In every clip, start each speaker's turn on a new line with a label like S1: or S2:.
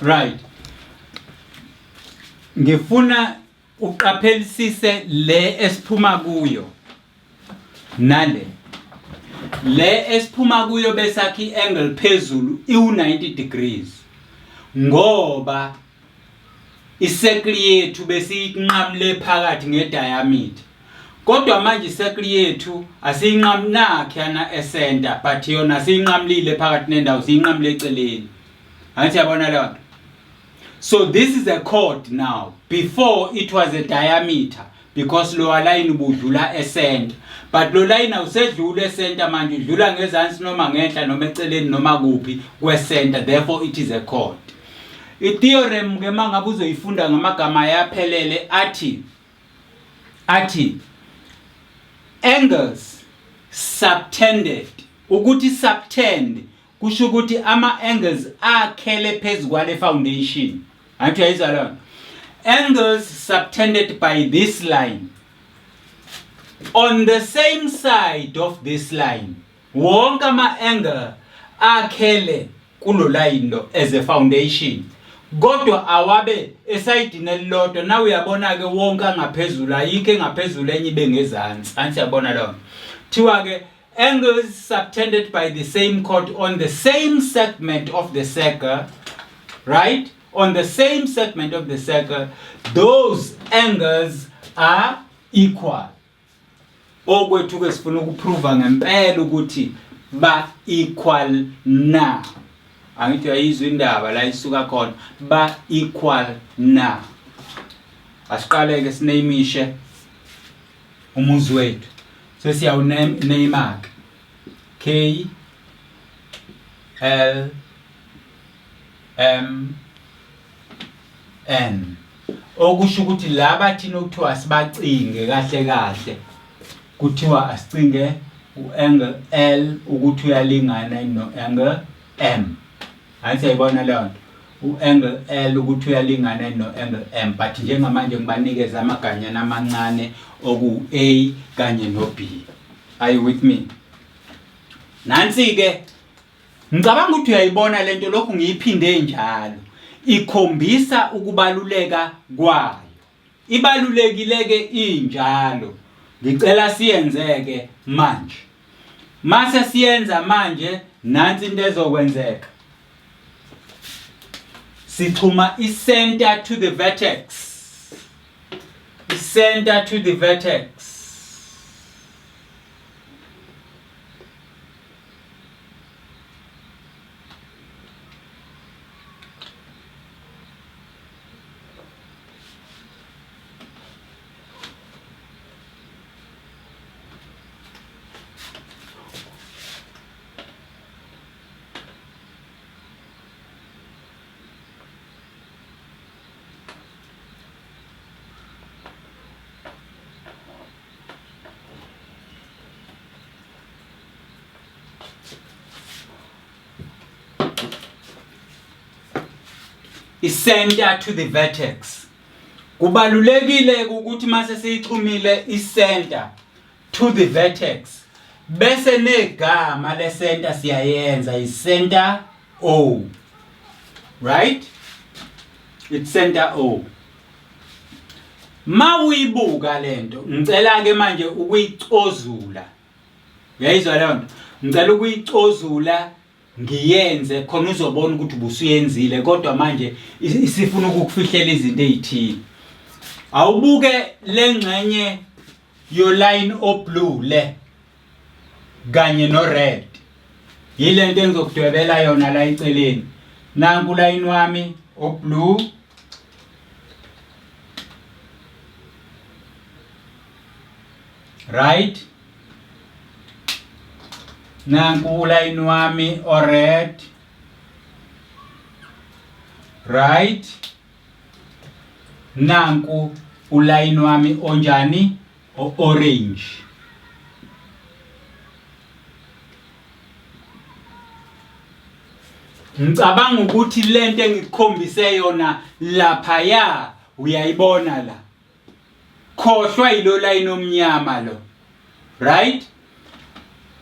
S1: Right. Ngifuna uqaphelisise le esiphuma kuyo nale. Le esiphuma kuyo besakhi i-angle phezulu iwu-90 degrees ngoba i-circle yethu besiyinqamule phakathi nge-diameter. Kodwa manje i-circle yethu asiyinqamnakhi yana e-center but yona siyinqamulile phakathi nendawo siyinqamule eceleni. Angithi yabona leyo nto. So this is a chord now. Before it was a diameter because lo line ubudlula e-center. But lo line awusedlula e-center manje udlula ngezansi noma ngenhla noma eceleni noma kuphi kwe-center. Therefore it is a chord. I-theorem ke mangabe uzoyifunda ngamagama ayaphelele athi athi angles subtended ukuthi subtend Kusho ukuthi ama-angles akhele phezu kwale foundation. Angithi uyayizwa leyo nto? Angles subtended by this line on the same side of this line. Wonke ama-angle akhele kulo line lo as a foundation. Kodwa awabe esayidini elilodwa na uyabona ke wonke angaphezulu ayikho engaphezulu enye ibe ngezansi. Angithi uyabona leyo nto? Thiwa ke Angles subtended by the same chord on the same segment of the circle, right? On the same segment of the circle, those angles are equal. Okwethu ke sifuna ukuprova ngempela ukuthi ba equal na. Angithi uyayizwa indaba la isuka khona, ba equal na. Asiqale ke sineyimishe umuzi wethu. Sesiyawuname-ke K L M N okusho ukuthi laba thina okuthiwa sibacinge kahle kahle kuthiwa asicinge u-angle L ukuthi uyalingana no-angle M. Hayi siyayibona leyo nto. U-angle L ukuthi uyalingana no-angle M but njengamanje ngibanikeza amaganyana amancane oku-A kanye no-B. Are you with me? Nansi-ke ngicabanga ukuthi uyayibona lento lokhu ngiyiphinde njalo ikhombisa ukubaluleka kwayo. Ibalulekile ke injalo. Ngicela siyenzeke manje. Mase siyenza manje nansi into ezokwenzeka. Sixhuma i-center to the vertex. I-center to the vertex. I-center to the vertex. Kubalulekile ukuthi mase siyixhumile i-center to the vertex bese negama le center siyayenza i-center O. Right? It's center O. Mawuyibuka lento ngicela ke manje ukuyicozula. Uyayizwa leyo nto? Ngicela ukuyicozula ngiyenze khona uzobona ukuthi ubusuyenzile kodwa manje isifuna ukukufihlela izinto ezithile. Awubuke lengxenye yo line o blue le kanye no red. Yilento engizokudwebela yona la eceleni. Nanku line wami o blue right nanku ulayini wami o-red right nanku ulayini wami onjani o-orange ngicabanga ukuthi lento engikukhombise yona laphaya uyayibona la Khohlwa yilo line omnyama lo. Right?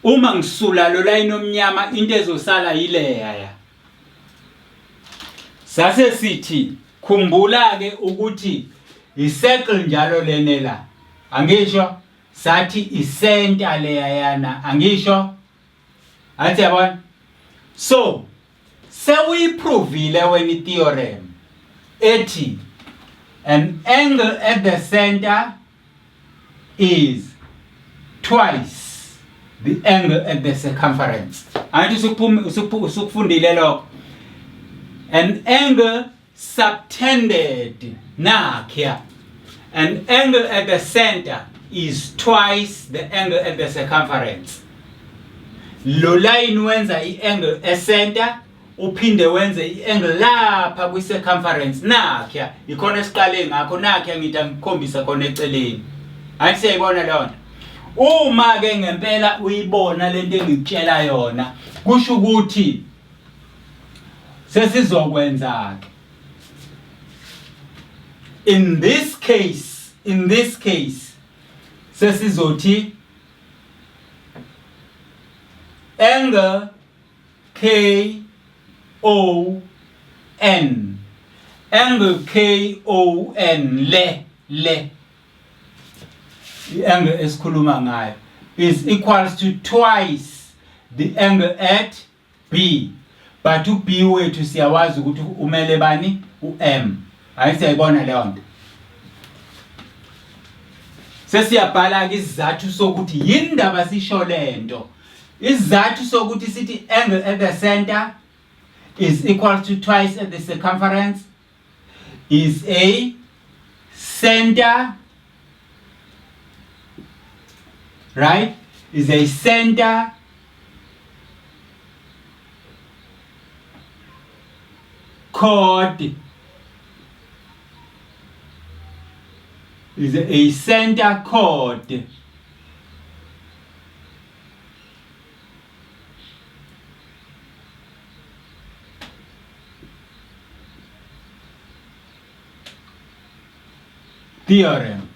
S1: Uma ngisula lo line omnyama into ezosala yileya ya. Sase sithi khumbula ke ukuthi i-circle njalo lene la. Angisho sathi i-center leyayana angisho athi yabona. So sewuyiprovile wena i-theorem ethi an angle at the center is twice the angle at the circumference. Angithi usukufundile lokho. An angle subtended nakhiya. An angle at the center is twice the angle at the circumference. Lo line wenza i-angle e-center uphinde wenze i-angle lapha kwi-circumference nakya ikhona esiqale ngakho nakya ngithi angikukhombisa khona eceleni hayi siyayibona leyo nto uma ke ngempela uyibona lento engikutshela yona kusho ukuthi sesizokwenza ke in this case in this case sesizothi angle K O N angle K O N le le i-angle esikhuluma ngayo is equals to twice the angle at B but u-B wethu siyawazi ukuthi umele bani u-M hayi siyayibona leyo nto sesiyabhala-ke isizathu sokuthi yini ndaba sisho le nto Isizathu sokuthi sithi angle at the center is equal to twice at the circumference is a center right is a center chord is a center chord Theorem.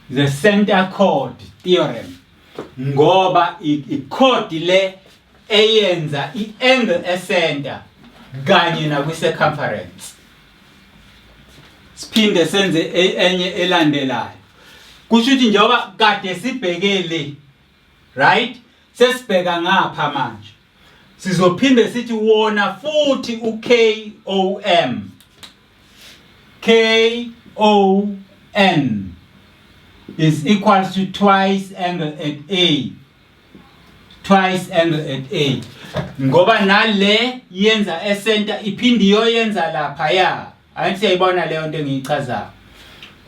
S1: The center chord theorem. Ngoba i-chord le eyenza i-angle e-center kanye nakwi-circumference. Siphinde senze enye elandelayo. Kusho ukuthi njengoba kade sibheke le, right? Sesibheka ngapha manje. Sizophinde sithi wona futhi u-KOM. KON is equal to twice angle at A. Twice angle at A. Ngoba nale yenza e-center iphinde iyoyenza laphaya. Angithi siyayibona leyo nto engiyichazayo.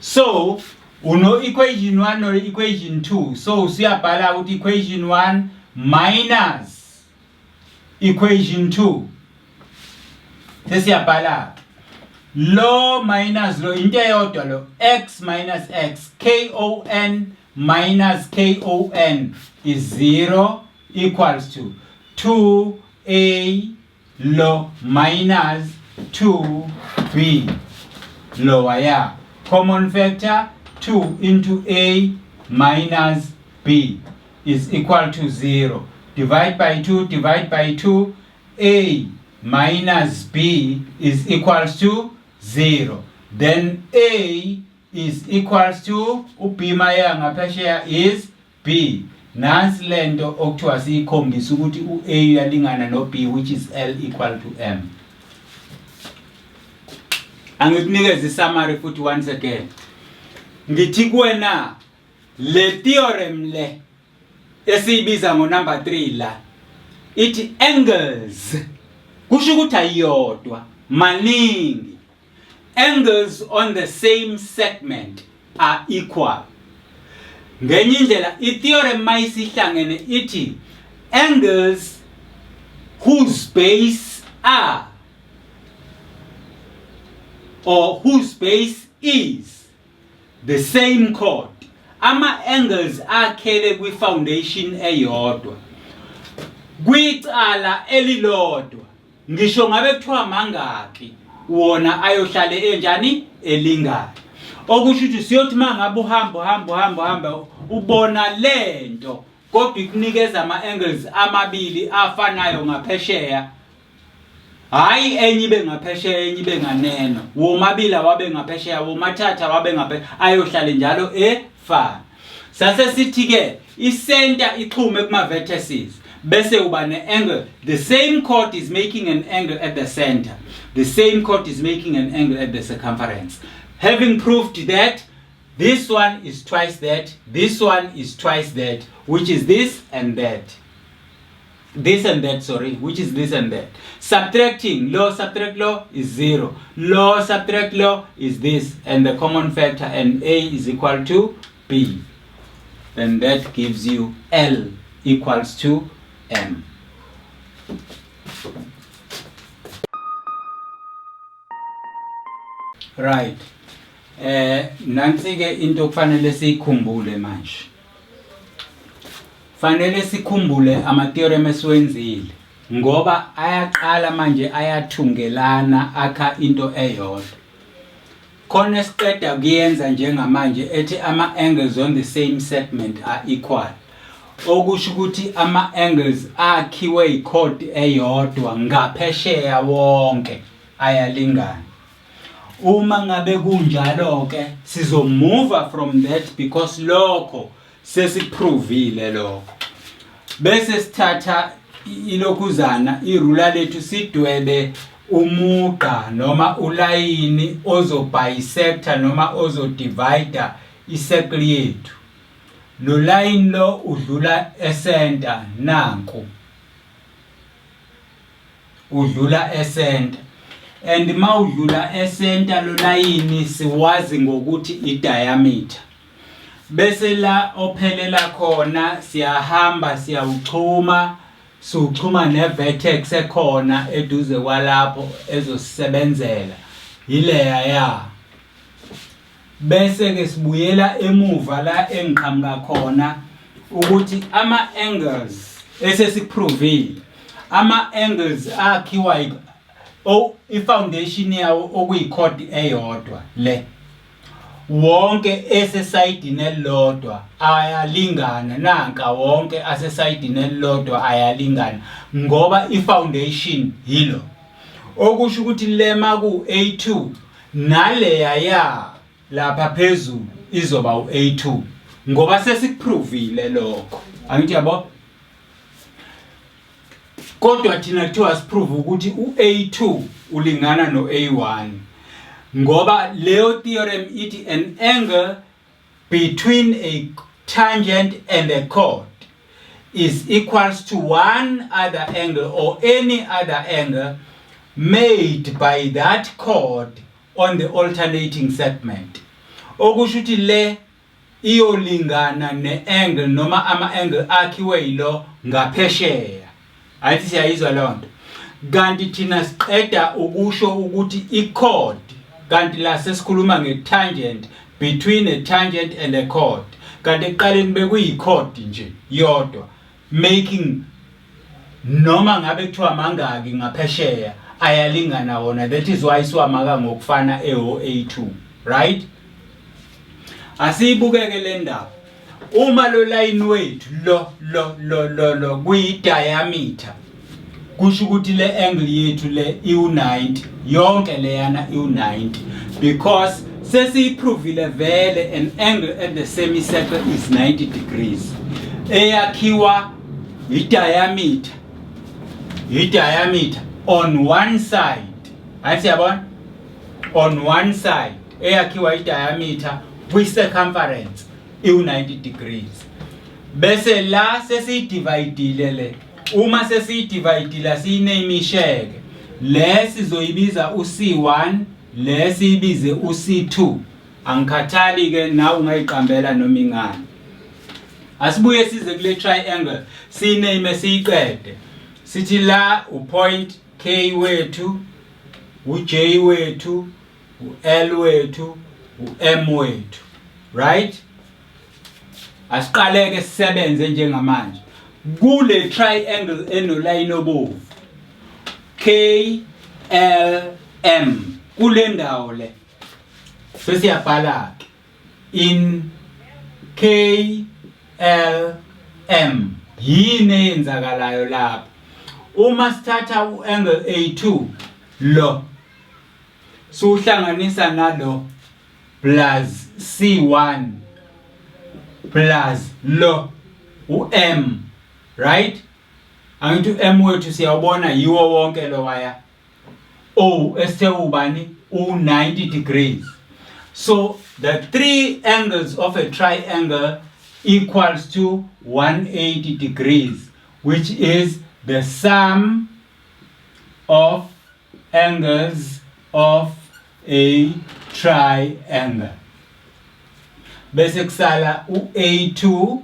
S1: So uno equation 1 no equation 2. So usuyabhala ukuthi equation 1 minus equation 2. Sesiyabhala lo minus lo into eyodwa lo x minus x kon minus kon is 0 equals to 2a lo minus 2b lower ya common factor 2 into a minus b is equal to 0 divide by 2 divide by 2 a minus b is equals to 0 then a is equals to u-b maya ngaphesheya is b nansi lento okuthiwa siyikhombisa ukuthi u-a uyalingana no-b which is l equal to m angikunikeze i-summary futhi once again ngithi kuwena le theorem le esiyibiza ngo number 3 la ithi angles kusho ukuthi ayiyodwa maningi angles on the same segment are equal ngenye indlela i-theorem mayisihlangene ithi angles whose base are or whose base is the same chord ama-angles akhele kwi-foundation eyodwa kwicala elilodwa ngisho ngabe kuthiwa mangaki wona ayohlale enjani elingana okusho ukuthi siyothi uma ngabe uhamba uhamba uhamba uhamba ubona lento kodwa ikunikeza ama-angles amabili afanayo ngaphesheya. Hhayi enye ibe ngaphesheya enye ibe nganeno. Womabili awabe ngaphesheya, womathathu awabe ngaphesheya, ayohlale njalo efana. Sase sithi-ke isenta ixhume kuma-vertices bese uba ne-angle. The same chord is making an angle at the center. The same chord is making an angle at the circumference. Having proved that, this one is twice that, this one is twice that, which is this and that. This and that, sorry, which is this and that. Subtracting, low subtract low is 0. Low subtract low is this, and the common factor, and A is equal to B. Then that gives you L equals to M. Right. Nansi ke into okufanele siyikhumbule manje. Fanele sikhumbule ama theorem esiwenzile ngoba ayaqala manje ayathungelana akha into eyodwa. Khona esiqeda kuyenza njengamanje ethi ama angles on the same segment are equal. Okusho ukuthi ama angles akhiwe ichord eyodwa ngaphesheya wonke ayalingana. Uma ngabe kunjalo ke sizomuva from that because lokho sesiprovile lokho. Bese sithatha ilokhuzana irula lethu sidwebe umugqa noma ulayini ozobisector noma ozodivider icircle yethu. Lo line lo udlula esenta nanku. Udlula esenta. And mawudlula esenta lo layini siwazi ngokuthi i-diameter. Bese la ophelela khona siyahamba siyawuxhuma, siwuxhuma ne-vertex ekhona eduze kwalapho ezosisebenzela. Yileya ya. Bese ke sibuyela emuva la engiqhamuka khona ukuthi ama angles esesikuprovile, ama angles akhiwa i-foundation yawo okuyi-chord eyodwa le, wonke esesayidini elilodwa ayalingana. Nanka wonke asesayidini elilodwa ayalingana ngoba i-foundation yilo, okusho ukuthi lema ku-A2 naleya ya lapha phezulu izoba u-A2 ngoba sesikuprovile lokho, angithi yabo. Kodwa thina kuthiwa siprove ukuthi u-A2 ulingana no-A1 ngoba leyo theorem ithi an angle between a tangent and a chord is equals to one other angle or any other angle made by that chord on the alternating segment. Okusho ukuthi le iyolingana ne-angle noma ama-angle akhiwe yilo ngaphesheya. Ayithi siyayizwa leyo nto. Kanti thina siqeda ukusho ukuthi i-chord, kanti la sesikhuluma nge-tangent, between a tangent and a chord. Kanti ekuqaleni bekuyi-chord nje yodwa, making noma ngabe kuthiwa mangaki ngaphesheya ayalingana wona. That is why siwamaka ngokufana eho A2, right? Asiyibukeke le ndaba. Uma lo line wethu lo lo lo lo lo kuyi diameter, kusho ukuthi le angle yethu le iwu-90, yonke leyana iwu-90 because sesiyiprovile vele an angle at the semicircle is 90 degrees, eyakhiwa i-diameter, i-diameter on one side. Hayi siyabona, on one side eyakhiwa i-diameter kwi-circumference iwu-90 degrees. Bese la sesiyidividile le, uma sesiyidividile siyinamisheke le sizoyibiza u-C1, le siyibize u-C2. Angikhathali ke, nawe ungayiqambela noma ingani. Asibuye size kule triangle siyiname siyiqede. Sithi la upoint K wethu, uJ wethu, uL wethu, uM wethu, right? Asiqaleke sisebenze njengamanje kule triangle enolayini obovu K L M. Kule ndawo le sesiyabhala ke in K L M. Yini eyenzakalayo lapha? Uma sithatha u-angle A2 lo siwuhlanganisa nalo plus C1 plus lo u-M, right? Angithi u-M wethu siyawubona yiwo wonke lo waya O esithe ubani u-90 degrees. So the three angles of a triangle equals to 180 degrees, which is the sum of angles of a triangle. Bese kusala u-A2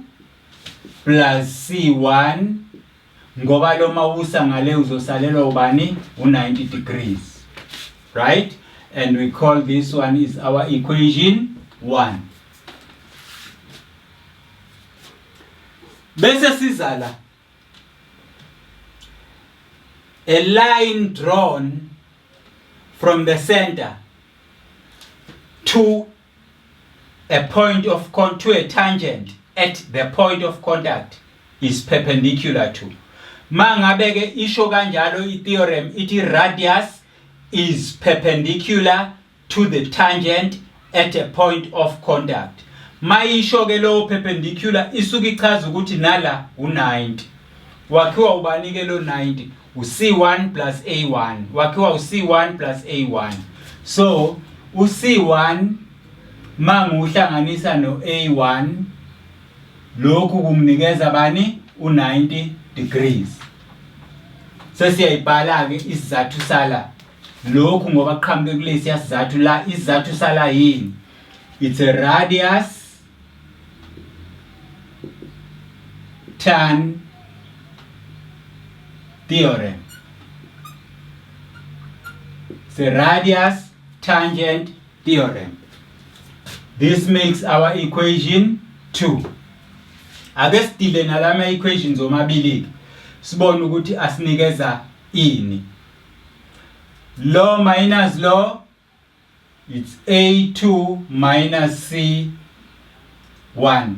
S1: plus C1 ngoba lo mawusa ngale uzosalelwa ubani u-90 degrees, right? And we call this one is our equation 1. Bese sizala a line drawn from the center to a point of con to a tangent at the point of contact is perpendicular to. Mangabe ke isho kanjalo i-theorem ithi radius is perpendicular to the tangent at a point of contact. Mayisho ke lowo perpendicular isuke ichaza ukuthi nala u90. Wakhiwa ubani ke lo 90? U-C1 plus A1. Wakhiwa u-C1 plus A1. So u-C1 manguhlanganisa no-A1 lokhu kunginikeza bani u-90 degrees. Sesiyayibhala ke isizathu sala lokhu ngoba kuqhamuke kulesi sizathu la. Isizathu sala yini? It's a radius tan theorem. It's a radius tangent theorem. This makes our equation 2. Ake sidile nalama equations omabili sibone ukuthi asinikeza ini. Lo minus lo, it's A2 minus C1.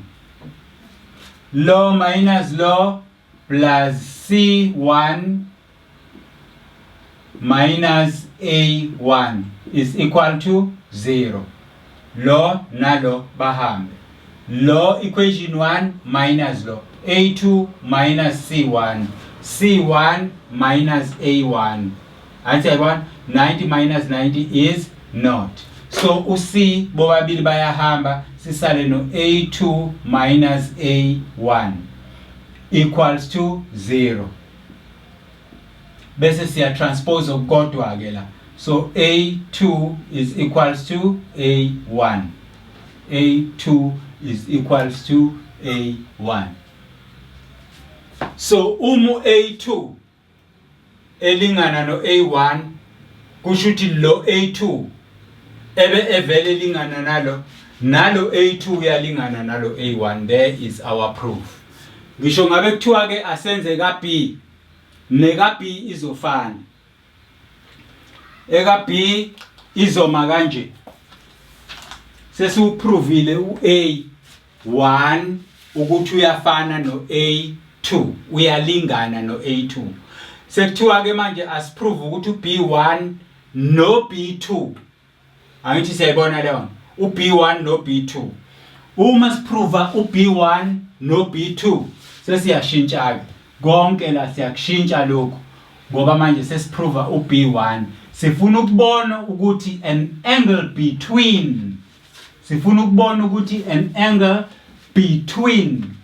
S1: Lo minus lo plus C1 minus A1 is equal to 0. Lo nalo bahambe. Lo equation 1 minus lo A2 minus C1, C1 minus A1. Angithi yayibona 90 minus 90 is not. So u-C bobabili bayahamba sisale no A2 minus A1 equals to 0. Bese siya transpose okukodwa ke la. So A2 is equals to A1. A2 is equals to A1. So uma A2 elingana no A1 kusho ukuthi lo A2 ebe evele lingana nalo nalo A2 uyalingana nalo A1. There is our proof. Ngisho ngabe kuthiwa ke asenze ka B, neka B izofana. Eka B izoma kanje. Sesiwuprovile u-A 1 ukuthi uyafana no-A2, uyalingana no-A2. Sekuthiwa ke manje asiprove ukuthi u-B1 no-B2. Angithi siyayibona leyo u-B1 no-B2. Uma siprova u-B1 no-B2 sesiyashintsha ke konke la, siyakushintsha lokhu ngoba manje sesiprova u-B1. Sifuna ukubona ukuthi an angle between, sifuna ukubona ukuthi an angle between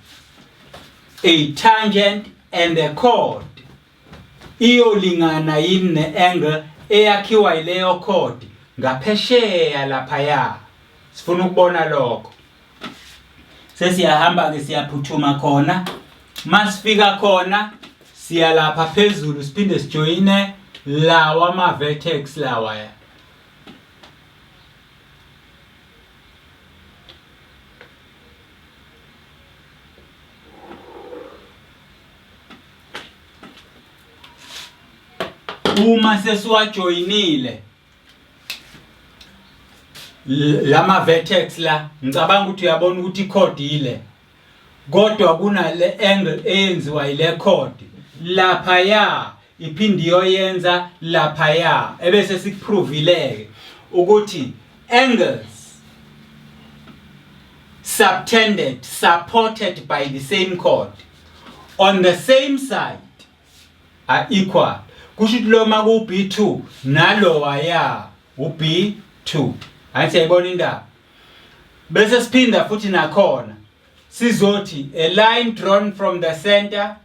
S1: a tangent and a chord iyolingana yini ne-angle eyakhiwa yileyo chord ngaphesheya laphaya. Sifuna ukubona lokho. Sesiyahamba ke, siyaphuthuma khona. Masifika khona siya lapha phezulu siphinde sijoyine lawa ama vertex lawa. Uma sesiwajoyinile lama vertex la, ngicabanga ukuthi uyabona ukuthi ichord ile, kodwa kunale angle eyenziwa yile chord lapha ya. iphinde iyoyenza laphaya ebese sikuprovileke ukuthi angles subtended supported by the same chord on the same side are equal. Kusho ukuthi lo maku B2 nalowaya uB2. Hayi, siyayibona indaba. Bese siphinda futhi nakhona sizothi a line drawn from the center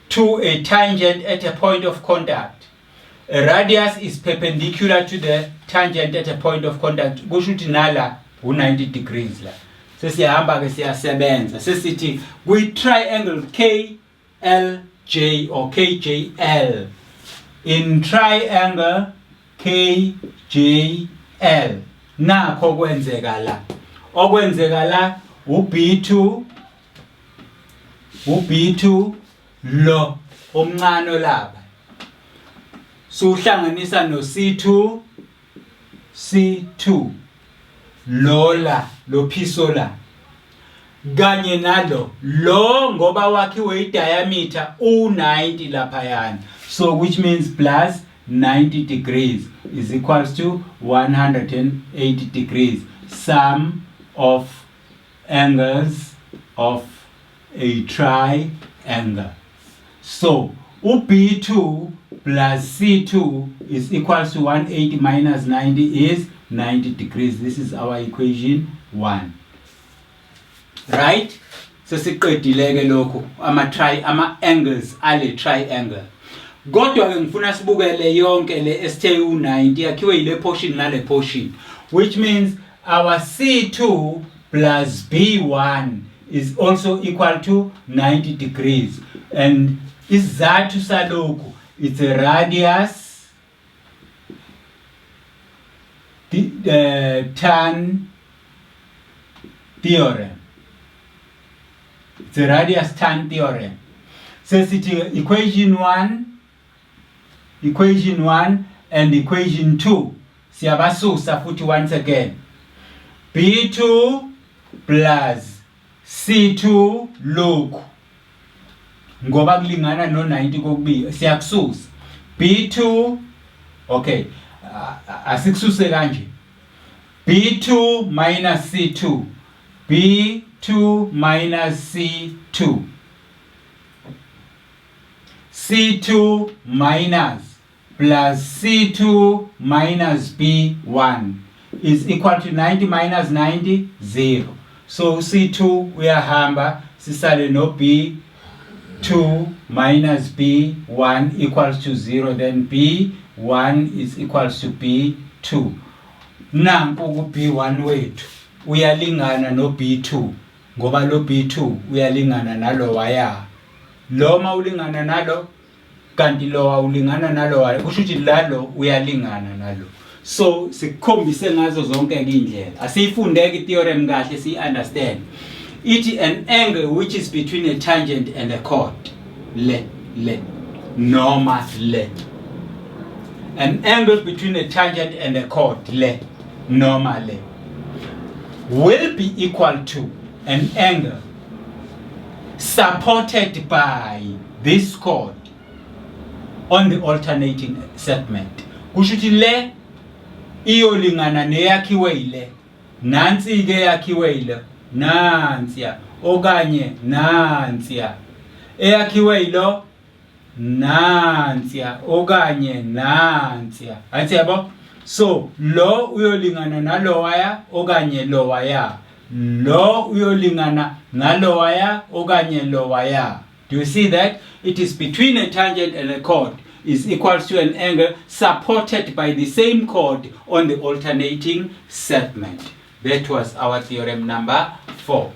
S1: to a tangent at a point of contact, a radius is perpendicular to the tangent at a point of contact. Kusho ukuthi nala u-90 degrees. La sesiyahamba ke, siyasebenza, sesithi kwi-triangle KLJ or KJL, in triangle KJL, nakho kwenzeka la, okwenzeka la uB2, uB2 lo omncane olapha suhlanganisa no C2, C2 lola lo phiso la kanye nalo lo, ngoba wakhiwe i-diameter u-90 laphayana, so which means plus 90 degrees is equals to 180 degrees, sum of angles of a triangle. So u-B2 plus C2 is equals to 180 minus 90 is 90 degrees. This is our equation 1, right? Sesiqedile ke lokhu ama tri ama angles ale triangle. Kodwa ke ngifuna sibukele yonke le esithe u90 yakhiwe yile portion nale portion, which means our C2 plus B1 is also equal to 90 degrees, and isizathu salokhu, it's a radius the tan theorem. It's a radius tan theorem. Sesithi equation 1, equation 1 and equation 2 siyabasusa futhi once again, B2 plus C2 lokhu ngoba kulingana no 90 kokubili, siyakususa B2. Okay, asikususe kanje: B2 minus C2, B2 minus C2, C2 minus plus C2 minus B1 is equal to 90 minus 90, 0. So C2 uyahamba, sisale no B2 minus B1 equals to 0, then B1 is equals to B2. Nanku ku B1 wethu uyalingana no B2 ngoba lo B2 uyalingana nalo waya lo mawulingana nalo, kanti lo awulingana nalo waya, kusho ukuthi lalo uyalingana nalo. So sikukhombise ngazo zonke ke indlela. Asiyifundeke i-theorem kahle, siyi-understand. Ithi an angle which is between a tangent and a chord, le le noma le, an angle between a tangent and a chord, le noma le, will be equal to an angle supported by this chord on the alternating segment. Kusho ukuthi le iyolingana neyakhiwe yile, nansi ke yakhiwe yile, nansiya okanye nansiya eyakhiwe yilo, nansiya okanye nansiya. Athi yabo, so lo uyolingana nalowaya okanye lowaya, lo uyolingana nalowaya okanye lowaya. Do you see that? It is between a tangent and a chord is equals to an angle supported by the same chord on the alternating segment. That was our theorem number 4.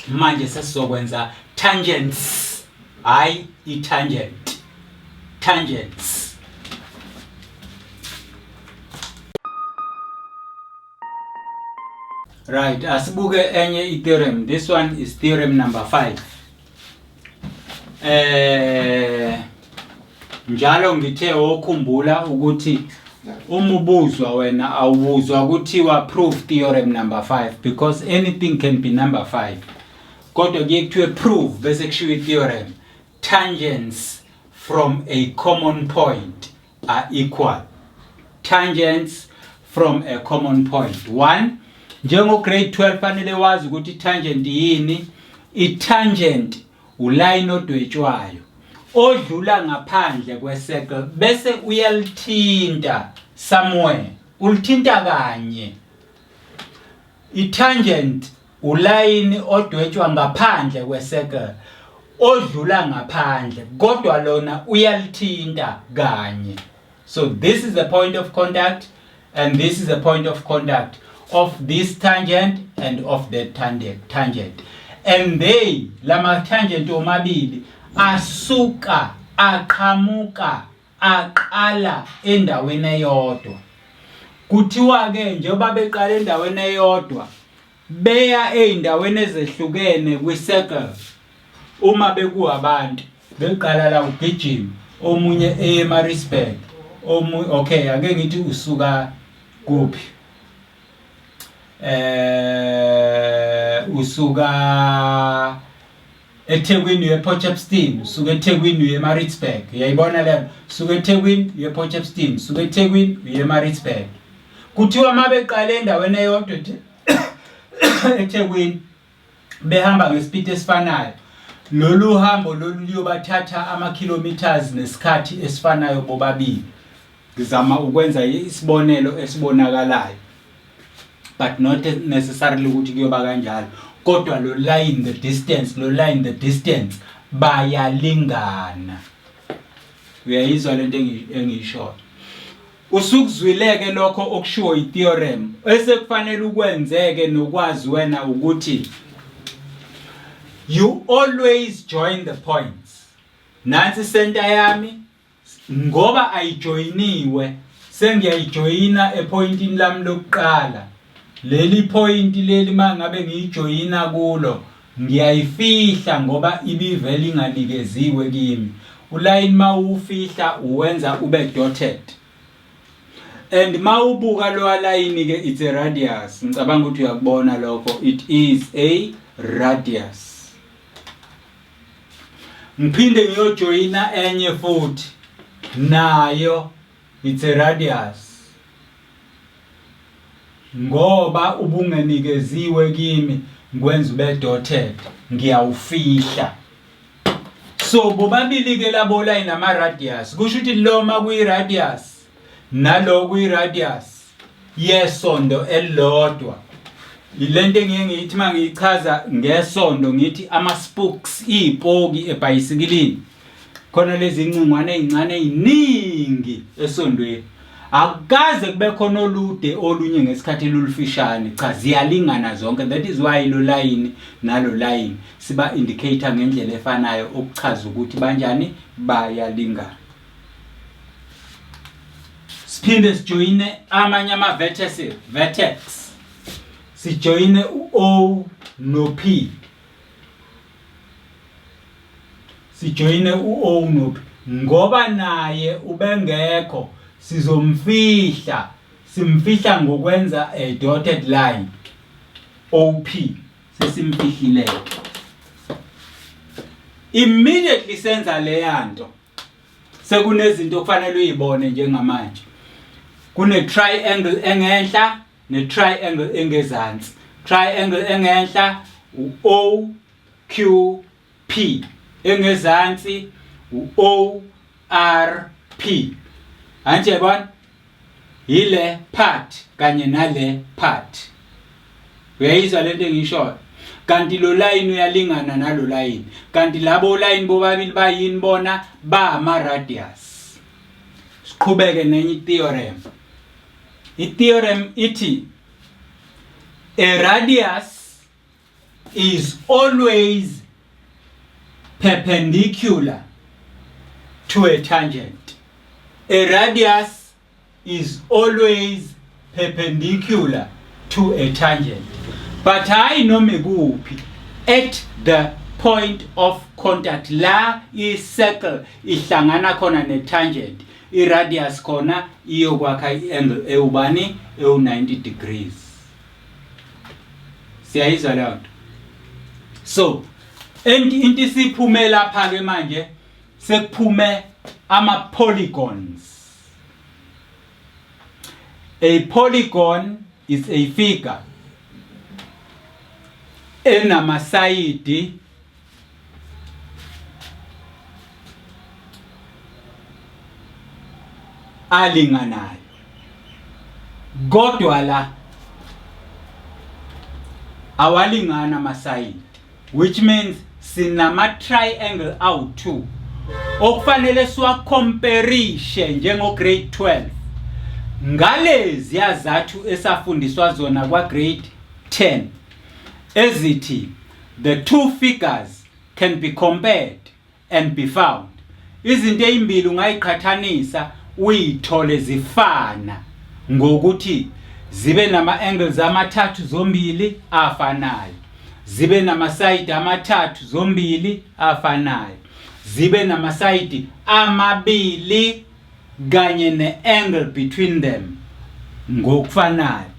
S1: Manje sesizokwenza tangents, hayi i-tangent, tangents. Right, asibuke enye i-theorem. This one is theorem number 5. Njalo ngithe okhumbula ukuthi uma ubuzwa wena, awubuzwa kuthiwa prove theorem number 5, because anything can be number 5, kodwa kuye kuthiwe prove bese kushiwo i-theorem, tangents from a common point are equal. Tangents from a common point. One, njengo grade 12 fanele wazi ukuthi tangent yini. I-tangent ulayini odwetshwayo odlula ngaphandle kwe-circle bese uyalithinta somewhere, ulithinta kanye. I-tangent ulayini odwetshwa ngaphandle kwe-circle odlula ngaphandle kodwa lona uyalithinta kanye. So this is the point of contact and this is the point of contact of this tangent and of that tangent. And they, lama tangent omabili asuka aqhamuka aqala endaweni eyodwa. Kuthiwa ke njengoba beqala endaweni eyodwa beya ezindaweni ezehlukene kwi-circle uma bekuwabantu beqala la ugijima omunye eMaritzburg omunye, okay, ake ngithi usuka kuphi, usuka eThekwini uye ePort, usuka eThekwini uye eMaritzburg. Uyayibona leyo? Usuka eThekwini uye ePort, usuka eThekwini uye eMaritzburg. Kuthiwa mabeqala endaweni eyodwa eThekwini behamba ngespeed esifanayo, lolu hambo lolu luyobathatha ama-kilometers nesikhathi esifanayo bobabili. Ngizama ukwenza isibonelo esibonakalayo but not necessarily ukuthi kuyoba kanjalo, kodwa lo line, the distance, lo line, the distance bayalingana. Uyayizwa lento engiyishoyo? Usukuzwileke lokho okushiwo i-theorem, esekufanele ukwenzeke nokwazi wena ukuthi you always join the points. Nansi center yami, ngoba ayijoyiniwe sengiyayijoyina epointini lami lokuqala. Leli point leli mangabe ngiyijoyina kulo ngiyayifihla ngoba ibivele inganikeziwe kimi. Ulayini mawufihla uwenza ube dotted, and mawubuka lo line ke, it's a radius. Ngicabanga ukuthi uyakubona lokho, it is a radius. Ngiphinde ngiyojoyina enye futhi, nayo it's a radius. Ngoba ubungenikeziwe kimi ngikwenza ube dotted, ngiyawufihla. So bobabili ke labo line ama radius, kusho ukuthi lo ma kuyi radius nalo kuyi radius yesondo elilodwa. Ilento engiye ngiyithi mangiyichaza ngesondo ngithi ama spokes, izipoki ebhayisikilini, khona lezi incingwane ezincane eziningi esondweni, akukaze kube khona olude olunye ngesikhathi lulufishane, cha, ziyalingana zonke. That is why lo line nalo line siba indicator ngendlela efanayo okuchaza ukuthi banjani, bayalingana. Siphinde sijoyine amanye ama vertices, vertex, sijoyine u-O no-P, sijoyine u-O no-P. Ngoba naye ubengekho sizomfihla, simfihla ngokwenza a dotted line OP. Sesimfihlile. Immediately senza leyanto, sekunezinto okufanele uyibone njengamanje. Kune triangle engenhla ne triangle engezansi. Triangle engenhla u-O Q P, engezansi u-O R P. Manje yabona yile part kanye nale part. Uyayizwa lento engishoyo? Kanti lo line uyalingana nalo line, kanti labo line bobabili bayini bona? Ba ama radius. Siqhubeke nenye theorem. I-theorem ithi a radius is always perpendicular to a tangent. A radius is always perpendicular to a tangent, but hayi noma ikuphi, at the point of contact, la i-circle ihlangana khona ne-tangent, i-radius khona iyokwakha i-angle ewubani? Ewu-90 degrees. Siyayizwa leyo nto? So into isiphume lapha ke manje. Sekuphume ama polygons. A polygon is a figure enamasayidi alinganayo kodwa la awalingana amasayidi, which means sinama triangle awu-2 okufanele siwakhomperishe njengo grade 12 ngalezi yazathu esafundiswa zona kwa grade 10 ezithi the two figures can be compared and be found. Izinto ezimbili ungayiqhathanisa uyithole zifana ngokuthi zibe nama-angles amathathu zombili afanayo, zibe namasayidi amathathu zombili afanayo, zibe namasayidi amabili kanye ne-angle between them ngokufanayo,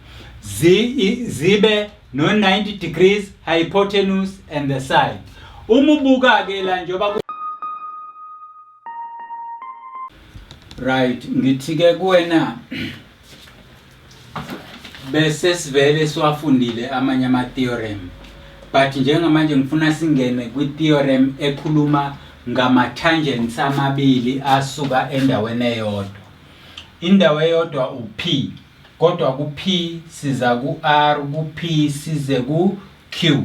S1: zibe no-90 degrees hypotenuse and the side. Uma ubuka-ke la njengoba, right, ngithi-ke kuwena bese sivele siwafundile amanye ama-theorem, but njengamanje ngifuna singene kwi-theorem ekhuluma ngama-tangents amabili asuka endaweni eyodwa. Indawo eyodwa u-P, kodwa ku-P siza ku-R, ku-P size ku-Q.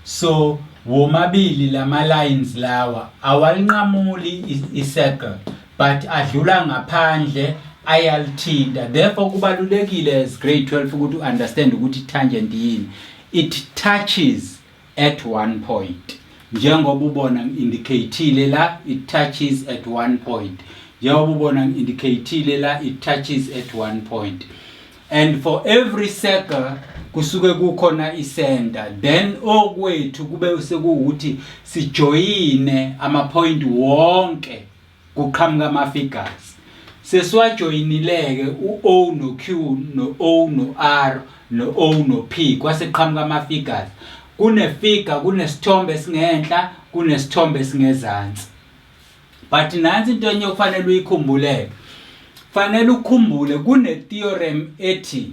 S1: So womabili lama lines lawa awalinqamuli i-circle, but adlula ngaphandle ayalithinta. Therefore kubalulekile as grade 12 ukuthi u-understand ukuthi tangent yini. It touches at one point, njengoba ubona ngi-indicate la, it touches at one point. Njengoba ubona ngi-indicate la, it touches at one point. And for every circle kusuke kukhona i-center. Then okwethu kube sekuwukuthi sijoyine ama-point wonke, kuqhamuka ama-figures. Sesiwajoyinile-ke u-O no-Q no-O no-R no-O no-P, kwase kuqhamuka ama-figures. Kune-figure, kunesithombe esingenhla, kunesithombe esingezansi. But nansi into enye okufanele uyikhumbuleke, fanele ukhumbule kune theorem ethi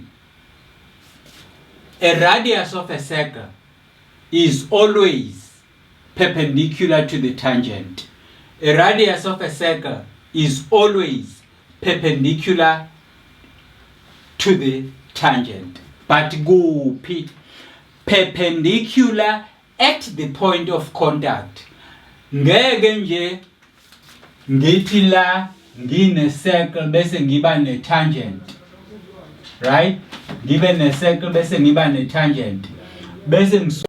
S1: a radius of a circle is always perpendicular to the tangent. A radius of a circle is always perpendicular to the tangent. But kuphi? Perpendicular at the point of contact. Ngeke nje ngithi la ngine circle bese ngiba ne tangent, right? Ngibe ne circle bese ngiba ne tangent bese.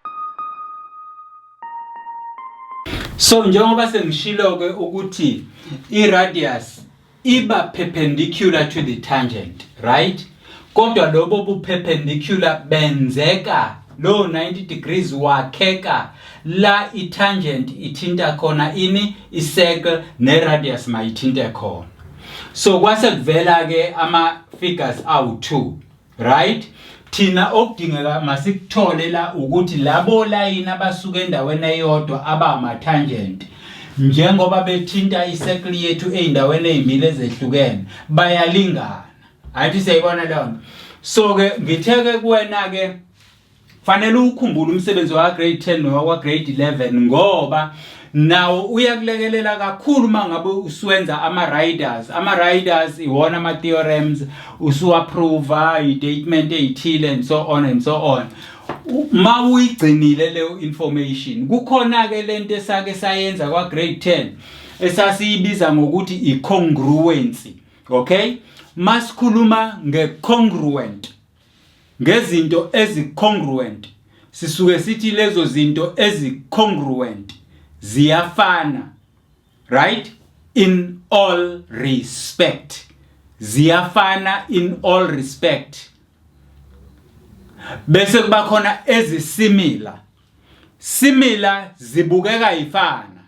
S1: So njengoba sengishilo ke ukuthi i-radius iba perpendicular to the tangent, right? Kodwa lobo bu perpendicular benzeka lo 90 degrees wakheka la i-tangent ithinta khona ini i-circle, ne-radius mayithinte khona. So kwase kuvela ke ama figures awu-2, right? Thina okudingeka masikuthole la ukuthi labo layini abasuka endaweni eyodwa abama-tangent, njengoba bethinta i-circle yethu ey'ndaweni ey'mbili ezehlukene, bayalingana. Ayithi siyayibona leyo nto. So-ke ngithe-ke kuwena-ke fanele ukhumbule umsebenzi wa grade 10 nowa grade 11, ngoba nawo uyakulekelela kakhulu uma ngabe usuwenza ama-riders. Ama-riders iwona ama-theorems usuwa-prova i-statement ey'thile and so on and so on. Ma uyigcinile leyo information, kukhona-ke lento esake sayenza kwa-grade 10 esasiyibiza ngokuthi i-congruency, okay? Masikhuluma nge-congruent, ngezinto ezi-congruent, sisuke sithi lezo zinto ezi-congruent ziyafana, right, in all respect. Ziyafana in all respect. Bese kuba khona ezi-similar. Similar zibukeka ifana,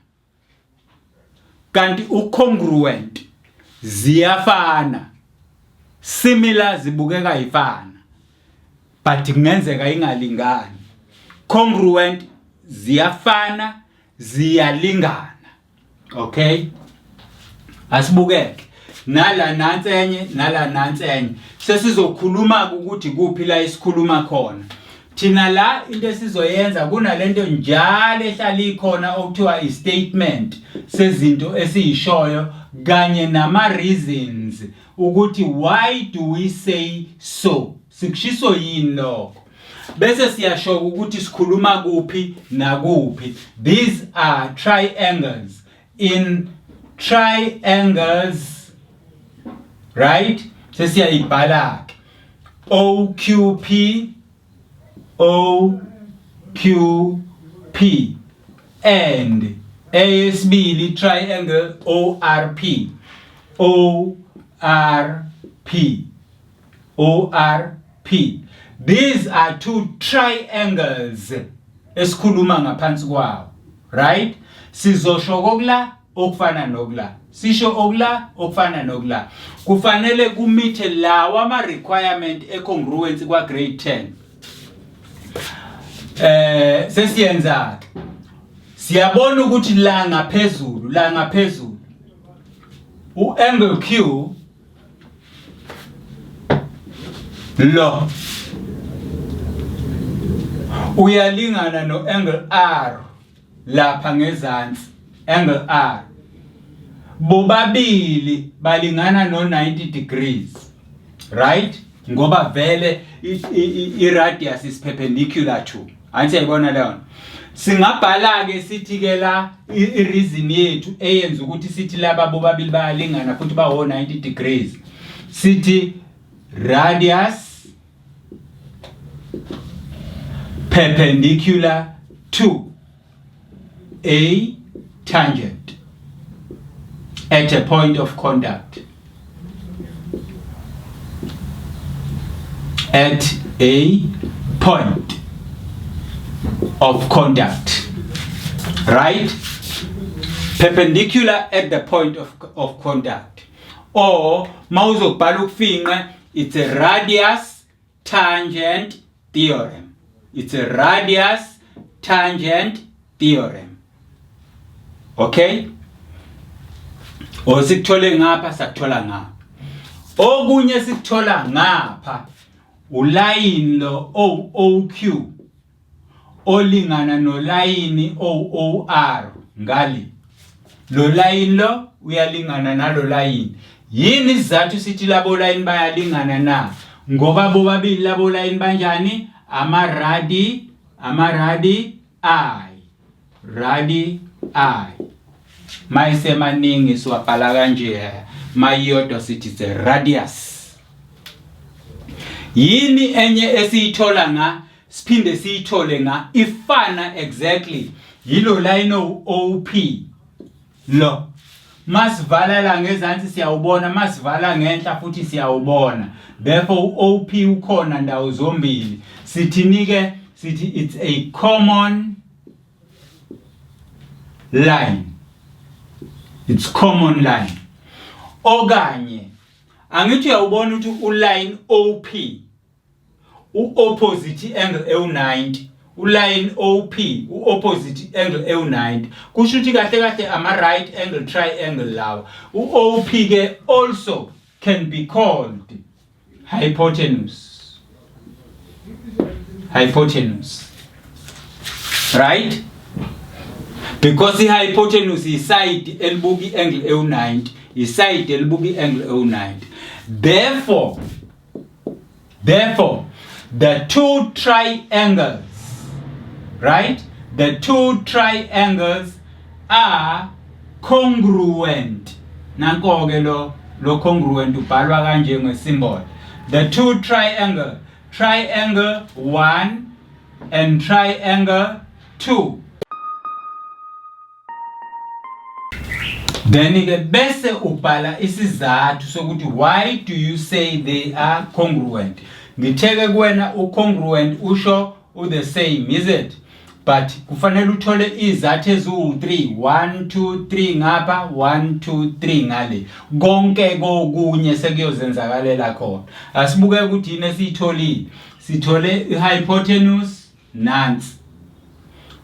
S1: kanti ucongruent ziyafana. Similar zibukeka ifana, but kungenzeka ingalingani. Congruent ziyafana, ziyalingana. Okay, asibukeke nala nansi enye, nala nansi enye. Sesizokhuluma ukuthi kuphi la isikhuluma khona thina la. Into esizoyenza kunalento njalo ehlala ikhona okuthiwa i-statement sezinto esiyishoyo kanye nama reasons ukuthi why do we say so, sikushiso yini lokho, bese siyasho ukuthi sikhuluma kuphi nakuphi. These are triangles, in triangles, right? Sesiyayibhala ke OQP, OQP and eyesibili triangle ORP, ORP, ORP. These are two triangles esikhuluma ngaphansi kwawo, right? Sizosho kokula okufana nokula, sisho okula okufana nokula. Kufanele kumithe lawa ama requirement e-congruence kwa grade 10. Sesiyenza ke, siyabona ukuthi la ngaphezulu, la ngaphezulu u-angle Q lo uyalingana no-angle R lapha ngezansi, angle R, bobabili balingana no-90 degrees, right? Ngoba vele i-radius is perpendicular to, angithi yayibona leyo. Singabhala ke sithi ke la i-reason yethu eyenza ukuthi sithi laba bobabili bayalingana futhi bawo 90 degrees, sithi radius perpendicular to a tangent at a point of contact, at a point of contact, right? Perpendicular at the point of contact, or mawuzobhala ukufinqa, it's a radius tangent theorem. It's a radius tangent theorem, okay? Osikuthole ngapha, sakuthola ngapha. Okunye sikuthola ngapha, ulayini lo OOQ olingana nolayini OOR ngale. Lo layini lo uyalingana nalo layini. Yini isizathu sithi labo layini bayalingana na? Ngoba bobabili labo layini banjani? Ama-radi, ama-radii, radii. Mayisemaningi siwabhala kanje, mayiyodwa sithi it's a radius. Yini enye esiyithola nga siphinde siyithole nga ifana exactly? Yilo line OP lo. Masivala la ngezansi siyawubona, masivala ngenhla futhi siyawubona. Therefore u-OP ukhona ndawo zombili. Sithini ke? Sithi it's a common line, it's common line. Okanye angithi uyawubona ukuthi uline OP u-opposite angle ewu-90, uline OP u-opposite angle ewu-90, kusho ukuthi kahle kahle ama-right angle triangle lawa. U-OP ke also can be called hypotenuse, hypotenuse, right? Because i-hypotenuse i-side elibuka i-angle ewu-90, i-side elibuka i-angle ewu-90. Therefore, the two triangles, right? The two triangles are congruent. Nanko ke lo congruent ubhalwa kanje ngesymbol. The two triangle, triangle 1 and triangle 2. Then ke bese ubhala isizathu sokuthi why do you say they are congruent. Ngitheke kuwena ucongruent usho u the same, is it? But kufanele uthole izathu eziwu-3, 1 2 3 ngapha, 1 2 3 ngale. Konke kokunye sekuyozenzakalela khona. Asibuke ukuthi yini esiyitholile. Sithole i-hypotenuse nansi,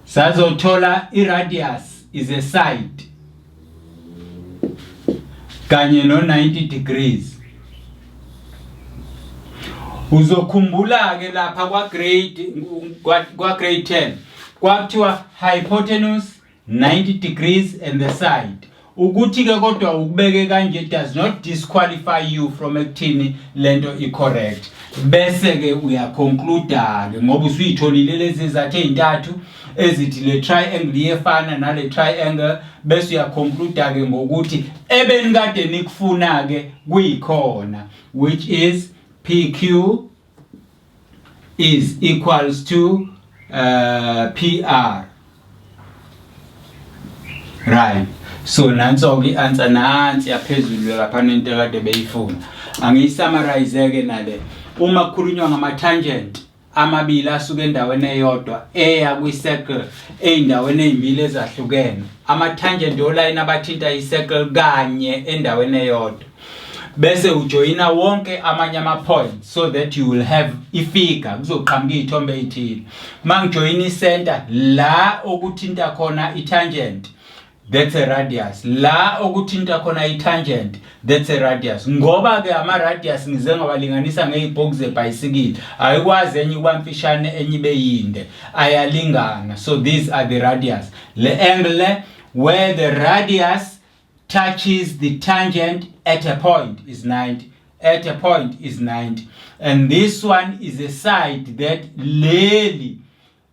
S1: sazothola i-radius is a side. Kanye no 90 degrees. Uzokhumbula ke lapha kwa grade kwa grade 10 kwakuthiwa hypotenuse 90 degrees and the side. Ukuthi ke kodwa ukubeke kanje does not disqualify you from ekuthini lento i correct. Bese ke uyaconclude ke ngoba usuyitholile lezi zathu ezintathu ezithi le triangle iyefana nale triangle, bese uyaconclude ke ngokuthi ebenikade nikufuna ke kuyikhona, which is PQ is equals to PR. Right, so nanso ke i-answer, nansi yaphezulu lapha nento ekade beyifuna. Angiyisummarize ke nale. Uma kukhulunywa ngama tangent amabili asuka endaweni eyodwa eya kwi-circle ey'ndaweni ey'mbili ezahlukene, ama-tangent olayini abathinta i-circle kanye endaweni eyodwa, bese ujoyina wonke amanye ama-points so that you will have ifigure, kuzoqhamuka iy'thombe ey'thile. Uma ngijoyina i-center la okuthinta khona i-tangent, that's a radius. La okuthinta khona i-tangent, that's a radius. Ngoba ke ama-radius ngize ngawalinganisa ngey'poki zebhayisikili, ayikwazi enye ukuba mfishane enye ibe yinde, ayalingana. So these are the radius. Le angle le, where the radius touches the tangent at a point is 90, at a point is 90, and this one is a side that leli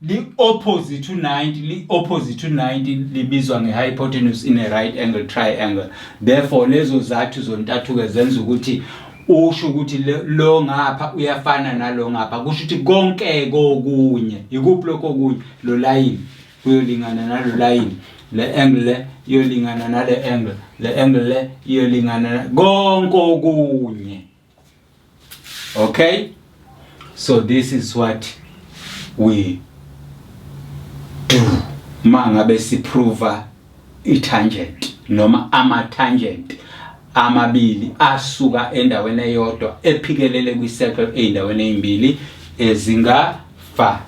S1: li-opposite to 90, li-opposite to 90, libizwa nge-hypotenuse in a right angle triangle. Therefore lezo zathu zontathu-ke zenza ukuthi usho ukuthi lo ngapha uyafana nalo ngapha, kusho ukuthi konke kokunye. Ikuphi lokho okunye? Lo layini kuyolingana nalo layini, le angle le iyolingana nale angle, le angle le iyolingana konke okunye. Okay, so this is what we do mangabe siprova i-tangent noma ama-tangent amabili asuka endaweni eyodwa ephikelele kwi-circle ey'ndaweni ey'mbili ezingafani.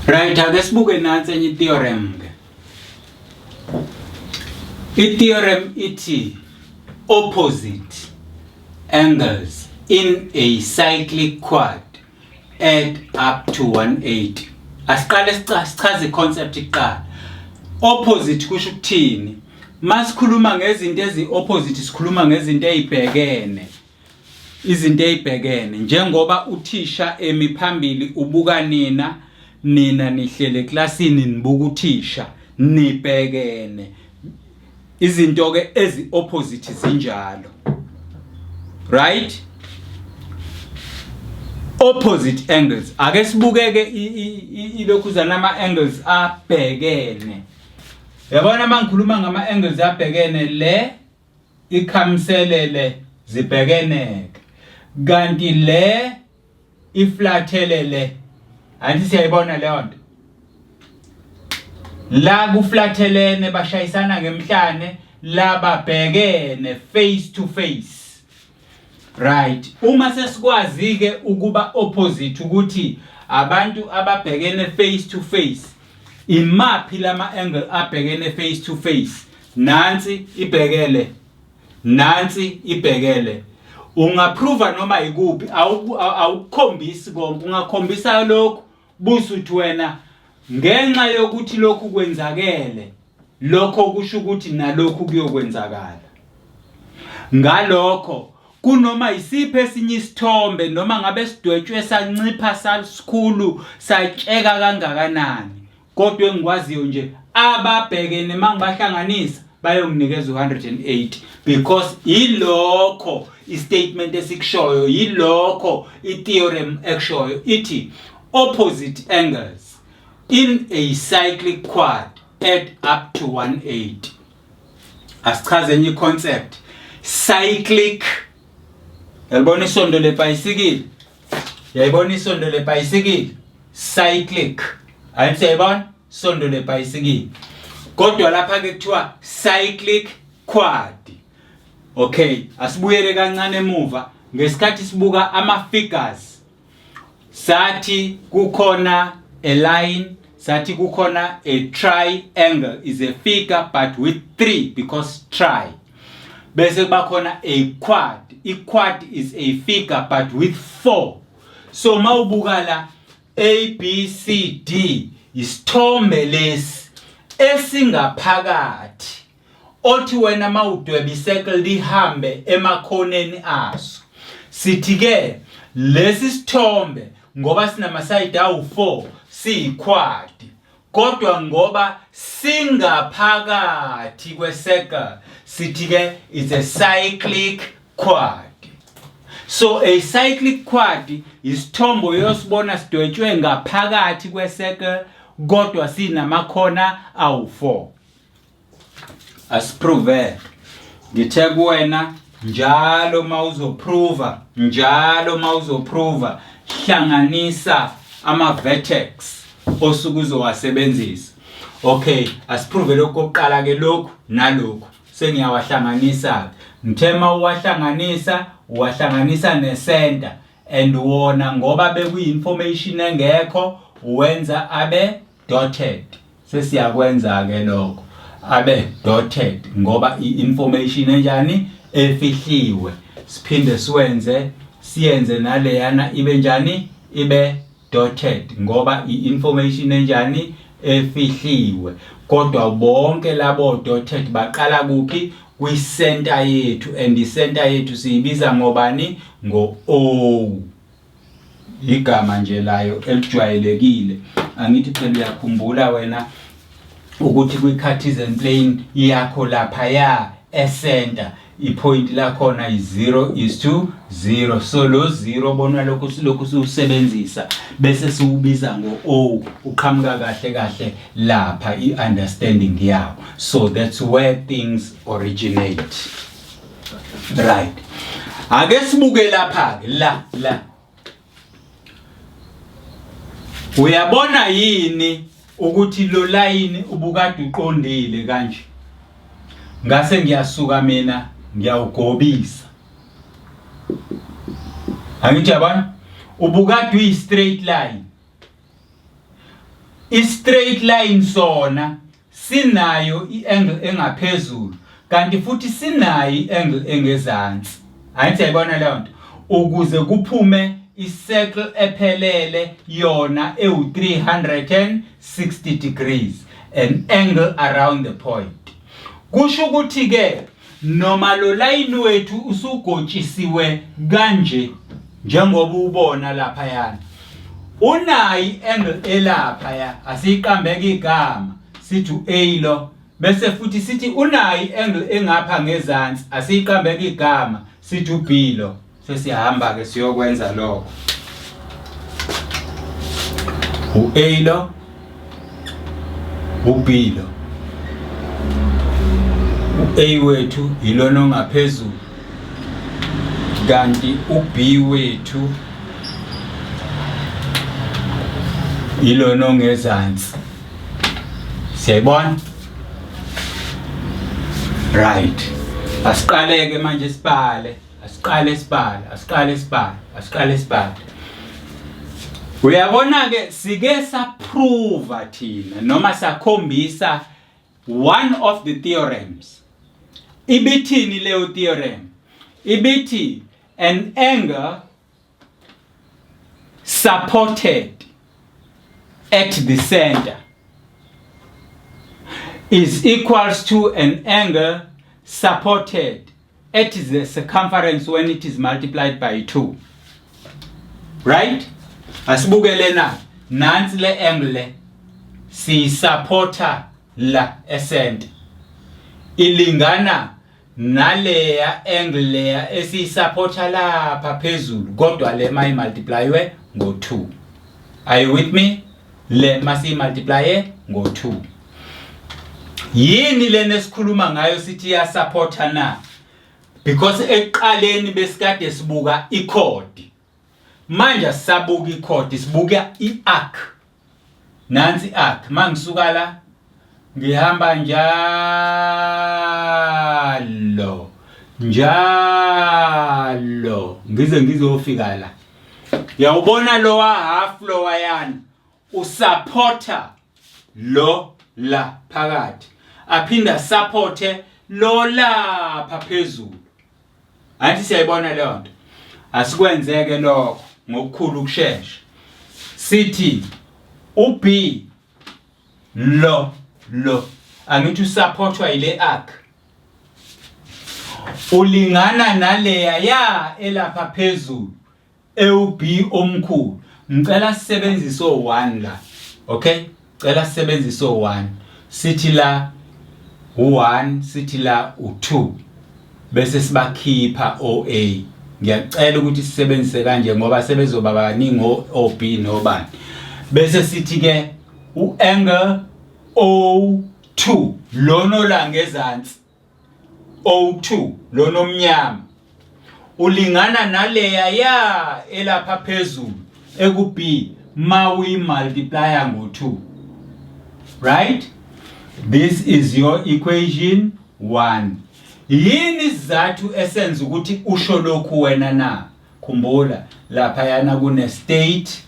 S1: Right, ake sibuke nansi enye theorem ke. I-theorem ithi opposite angles in a cyclic quad add up to 180. Asiqale sichaze i-concept kuqala. Opposite kusho ukuthini? Masikhuluma ngezinto ezi-opposite, sikhuluma ngezinto ezibhekene. Izinto ezibhekene, njengoba uthisha emi phambili ubuka nina, nina nihlele eklasini nibuka uthisha, nibhekene. Izinto ke ezi opposite zinjalo, right? Opposite angles, ake sibukeke ilokhuzana ama angles abhekene. Yabona, uma ngikhuluma ngama angles abhekene, le ikhamselele, zibhekene, kanti le iflathelele. Anti siyayibona leyo nto la, kuflathelene, bashayisana ngemhlane la, babhekene face to face, right? Uma sesikwazi ke ukuba opposite ukuthi abantu ababhekene face to face, imaphi lama angle abhekene face to face? Nansi ibhekele, nansi ibhekele. Ungaprova noma ikuphi, awukukhombisi konke, ungakhombisa lokhu busuthi wena ngenxa yokuthi lokhu kwenzakele, lokho kusho ukuthi nalokhu kuyokwenzakala. Ngalokho kunoma isiphi esinye isithombe, noma ngabe sidwetshwe sancipha, sasikhulu, satsheka kangakanani, kodwa engikwaziyo nje, ababhekene mangibahlanganisa bayonginikeza u-180, because yilokho istatement esikushoyo, yilokho i-theorem ekushoyo, ithi opposite angles in a cyclic quad add up to 180. Asichaze enye concept, cyclic. Yalibona isondo lebhayisikili? Yayibona isondo lebhayisikili? Cyclic, ayithi siyayibona isondo lebhayisikili, kodwa lapha ke kuthiwa cyclic quad. Okay, asibuyele kancane emuva. Ngesikhathi sibuka ama figures, sathi kukhona a line. Sathi kukhona a triangle is a figure but with three because tri. Bese kuba khona a quad. I quad is a figure but with four. So mawubuka la A B C D isithombe lesi esingaphakathi othi wena mawudweba i-circle lihambe emakhoneni aso. Sithi ke lesi sithombe ngoba sinamasayidi awu-4 siyikhwadi kodwa ngoba singaphakathi kwe-circle sithi ke it's a cyclic quad. So a cyclic quad isithombo yosibona sidwetshwe ngaphakathi kwe-circle kodwa sinamakhona awu-4. Asiprove. Ngithe kuwena njalo mawuzoprova, njalo mawuzoprova hlanganisa ama vertex osuke uzowasebenzisa. Okay, asiprove lokhu kokuqala ke lokhu nalokhu. Sengiyawahlanganisa. Ngithe mawuwahlanganisa, uwahlanganisa ne-center and wona ngoba bekuyi-information engekho wenza abe dotted. Sesiyakwenza-ke lokho abe dotted ngoba i-information enjani efihliwe. Siphinde siwenze siyenze naleyana ibe njani ibe dotted ngoba i-information enjani efihliwe. Kodwa bonke labo dotted baqala kuphi? Kwi-center yethu, and i-center yethu siyibiza ngobani? Ngo-O. Igama nje layo elijwayelekile. Angithi phela uyakhumbula wena ukuthi kwi-Cartesian plane yakho laphaya e-center i-point lakhona i-0 is to 0. So lo 0 bona lokhu silokhu siwusebenzisa bese siwubiza ngo-O, uqhamuka kahle kahle lapha i-understanding yawo. So that's where things originate. Right. Ake sibuke lapha ke la la. Uyabona yini ukuthi lo line ubukade uqondile kanje? Ngase ngiyasuka mina ngiyawugobisa. Angithi yabona? Ubukade uyi straight line. I straight line sona sinayo i-angle engaphezulu kanti futhi sinayo i-angle engezansi. Angithi yayibona leyo nto? Ukuze kuphume i-circle ephelele yona ewu-360 degrees, an angle around the point. Kusho ukuthi ke noma lo line wethu usugotshisiwe kanje njengoba ubona lapha yana, unayo i-angle elapha ya, asiyiqambeke igama sithi u-A lo, bese futhi sithi unayo i-angle engapha ngezansi, asiyiqambeke igama sithi u-B lo. Sesiyahamba ke siyokwenza lokho. U-A lo, u-B lo. U-A wethu yilona ongaphezulu kanti u-B wethu yilona ongezansi. Siyayibona? Right. Asiqaleke manje sibhale. Asiqale sibhale, asiqale sibhale, asiqale sibhale. Uyabona ke sike saprova thina noma sakhombisa one of the theorems. Ibithini leyo theorem? Ibithi an angle supported at the center is equals to an angle supported at the circumference when it is multiplied by 2. Right? Asibuke lena, nansi le angle le siyisupporta la esente ilingana naleya angle leya esiyisupporta lapha phezulu, kodwa le mayimultiplywe ngo-2. Are you with me? Le masiyimultiplye ngo-2. Yini lena esikhuluma ngayo sithi iyasupporta na? Because ekuqaleni besikade sibuka ichord, manje asisabuka ichord, sibuka i-arc. Nansi i-arc, mangisuka la ngihamba njalo njalo ngize ngizofika la. Uyawubona lowa half lowayana usupporta lo la phakathi aphinde asupporte lo lapha phezulu. Angithi siyayibona leyo nto. Asikwenzeke lokho ngokukhulu ukushesha. Sithi uB lo lo angithi usupportwa yile arc ulingana naleya ya elapha phezulu ewB omkhulu. Ngicela sisebenzise o1 la. Okay? Cela sisebenzise o1. Sithi la u1, sithi la u2. Bese sibakhipha oA. Ngiyacela ukuthi sisebenzise kanje ngoba sebezoba baningi oB nobani. Bese sithi ke uangle O2 lono la ngezansi O2 lona omnyama ulingana naleya ya elapha phezulu eku B mawi multiplier ngo 2. Right, this is your equation 1. Yini isizathu esenza ukuthi usho lokhu wena na? Khumbula lapha yana kune statement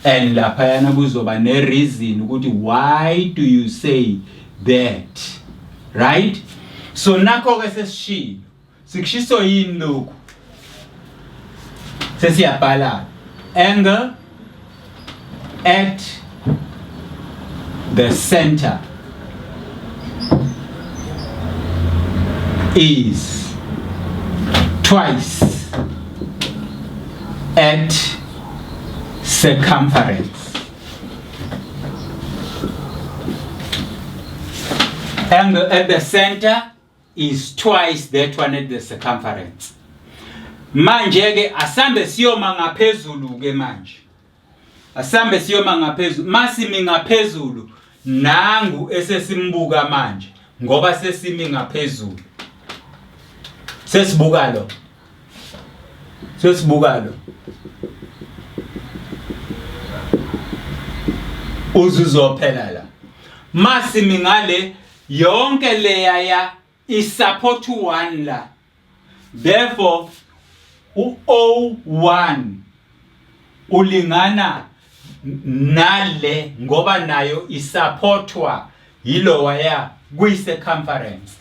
S1: and lapha yana kuzoba ne reason ukuthi why do you say that, right? So nakho ke sesishilo, sikushiso yini lokhu? Sesiyabhala angle at the center is twice at circumference. Angle at the center is twice that one at the circumference. Manje ke asambe siyoma ngaphezulu ke manje. Asambe siyoma ngaphezulu. Masimi ngaphezulu nangu esesimbuka manje ngoba sesimi ngaphezulu. Sesibuka lo. Sesibuka lo. Uzuzophela la. Masimi ngale yonke leya ya isupport u1 la. Therefore u-O1 ulingana nale ngoba nayo isupportwa yilowa ya kwi-circumference.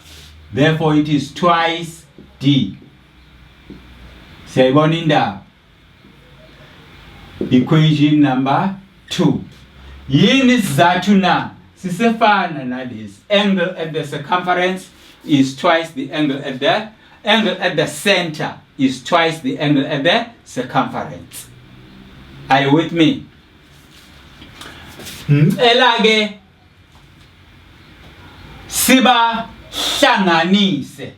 S1: Therefore it is twice D. Siyayibona indaba. Equation number 2. Yini isizathu na? Sisefana nalesi. Angle at the circumference is twice the angle at the angle at the center is twice the angle at the circumference. Are you with me? Ngicela ke sibahlanganise.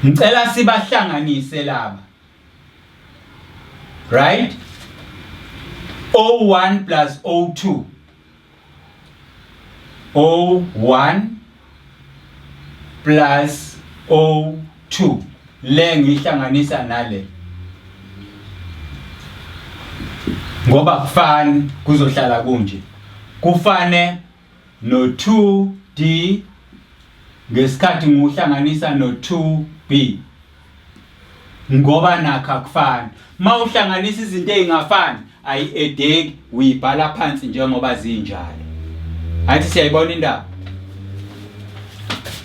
S1: Ngicela sibahlanganise laba. Right? O1 plus O2. O1 plus O2 le ngihlanganisa nale ngoba kufani kuzohlala kunje kufane no 2D ngesikhathi ngiwuhlanganisa no 2B ngoba nakho akufani. Uma uhlanganisa izinto ezingafani ayi-edeki, uyibhala phansi njengoba zinjalo. Athi siyayibona indaba.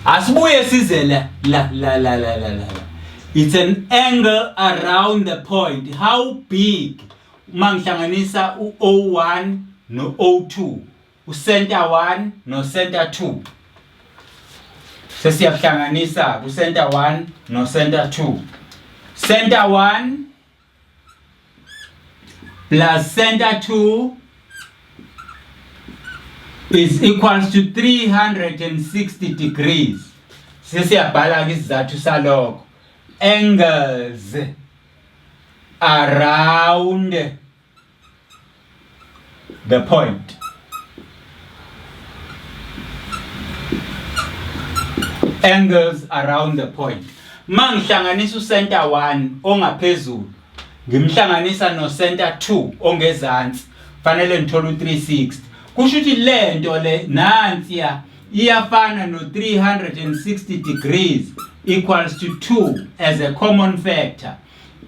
S1: Asibuye size la la la la la la la. It's an angle around the point. How big? Uma ngihlanganisa u-O1 no-O2 ucenter 1 no center 2 sesiyakuhlanganisa ku-center 1 no-center 2. Center 1 plus center 2 is equals to 360 degrees. Sesiyabhala ke isizathu salokho. Angles around the point. Angles around the point. Mangihlanganisa ucenter 1 ongaphezulu ngimhlanganisa no center 2 ongezansi fanele ngithole u360. Kusho ukuthi lento le nansiya iyafana no 360 degrees equals to 2 as a common factor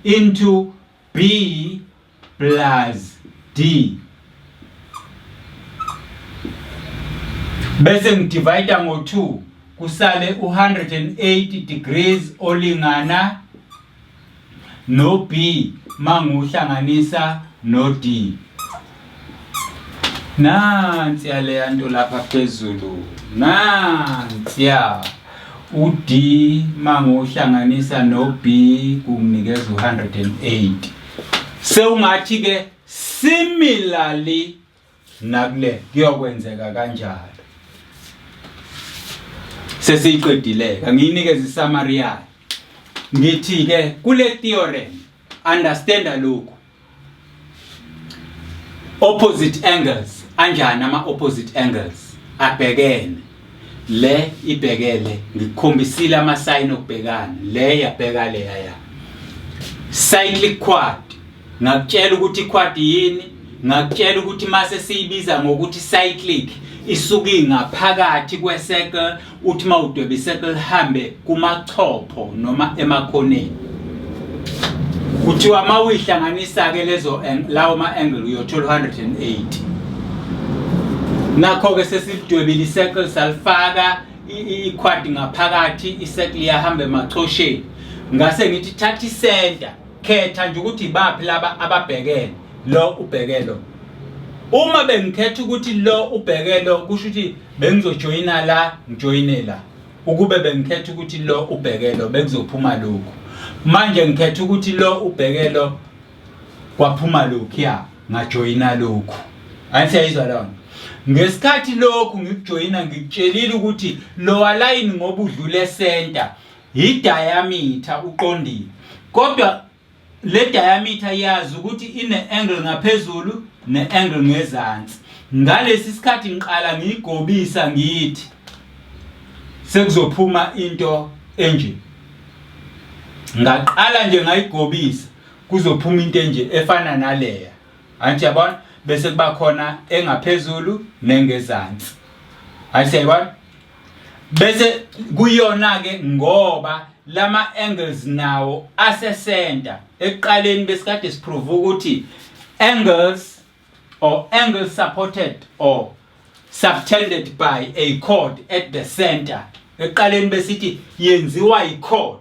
S1: into B plus D bese ngidivide ngo-2 kusale u-180 degrees olingana no-B manguhlanganisa no-D. Nansiya leya nto lapha phezulu, nansiya u-D manguhlanganisa no-B kunginikeza u-180. Sewungathi-ke similarly nakule kuyokwenzeka kanjalo. Sesiyiqedile-ke, angiyinikeze isummary yayo. Ngithi-ke kule theorem understanda lokhu opposite angles anjani ama opposite angles abhekene le ibhekele ngikukhombisile ama sign okubhekana le yabheka le ya cyclic quad Ngakutshela ukuthi iquad yini, ngakutshela ukuthi mase siyibiza ngokuthi cyclic isuke ingaphakathi kwe-circle, uthi uma udweba i-circle hambe kumachopho noma emakhoneni. Kuthiwa uma uyihlanganisa-ke lezo lawo ma-angle uyothola 180. Nakho-ke sesilidwebile i-circle salifaka i-quad ngaphakathi, i-circle iyahamba emachosheni. Ngase ngithi thatha i-center Khetha nje ukuthi ibaphi laba ababhekene lo ubheke lo. Uma bengikhetha ukuthi lo ubheke lo kusho ukuthi bengizojoyina la ngijoyine la. Ukube bengikhetha ukuthi lo ubheke lo bekuzophuma lokhu. Manje ngikhetha ukuthi lo ubheke lo kwaphuma lokhu ya ngajoyina lokhu. Angisiyayizwa leyo nto. Ngesikhathi lokhu ngikujoyina ngikutshelile ukuthi lowa line ngoba udlule center Yi-diameter uqondile. Kodwa le diameter yazi ukuthi ine-angle ngaphezulu ne-angle ngezansi. Ngalesi sikhathi ngiqala ngiyigobisa ngithi sekuzophuma into enje. Ngaqala nje ngayigobisa kuzophuma into enje efana naleya. Angithi yabona bese kuba khona engaphezulu nengezansi. Angithi yabona? Bese kuyona ke ngoba lama angles nawo ase center. Ekuqaleni besikade siprove ukuthi angles or angles supported or subtended by a chord at the center. Ekuqaleni besithi yenziwa yi-chord.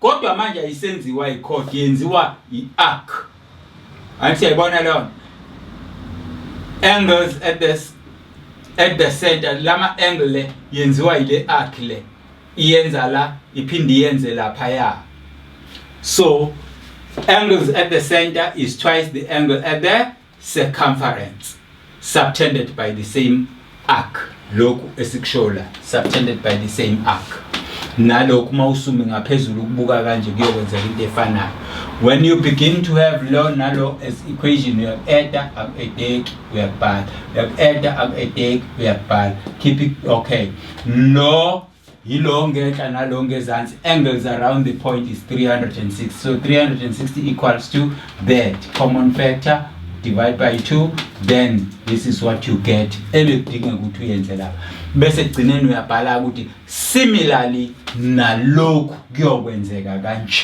S1: Kodwa manje ayisenziwa yi-chord, yenziwa yi-arc. Angithi siyayibona leyo nto. Angles at the center, lama angle le yenziwa yile arc le. Iyenza la iphinde iyenze laphaya. So angles at the center is twice the angle at the circumference subtended by the same arc. Lokhu esikushoyo la, subtended by the same arc. Nalokhu uma usumi ngaphezulu ukubuka kanje kuyokwenzeka into efanayo. When you begin to have lo nalo as equation, uyaku-adda aku-addeki, uyakubhala, uyaku-adda aku-addeki, uyakubhala, keep it okay. Lo yilo ngenhla nalo ngezansi, angles around the point is 360, so 360 equals to that common factor, divide by 2, then this is what you get ebekudingeka ukuthi uyenze lapha. Bese ekugcineni uyabhala ukuthi similarly nalokhu kuyokwenzeka kanje.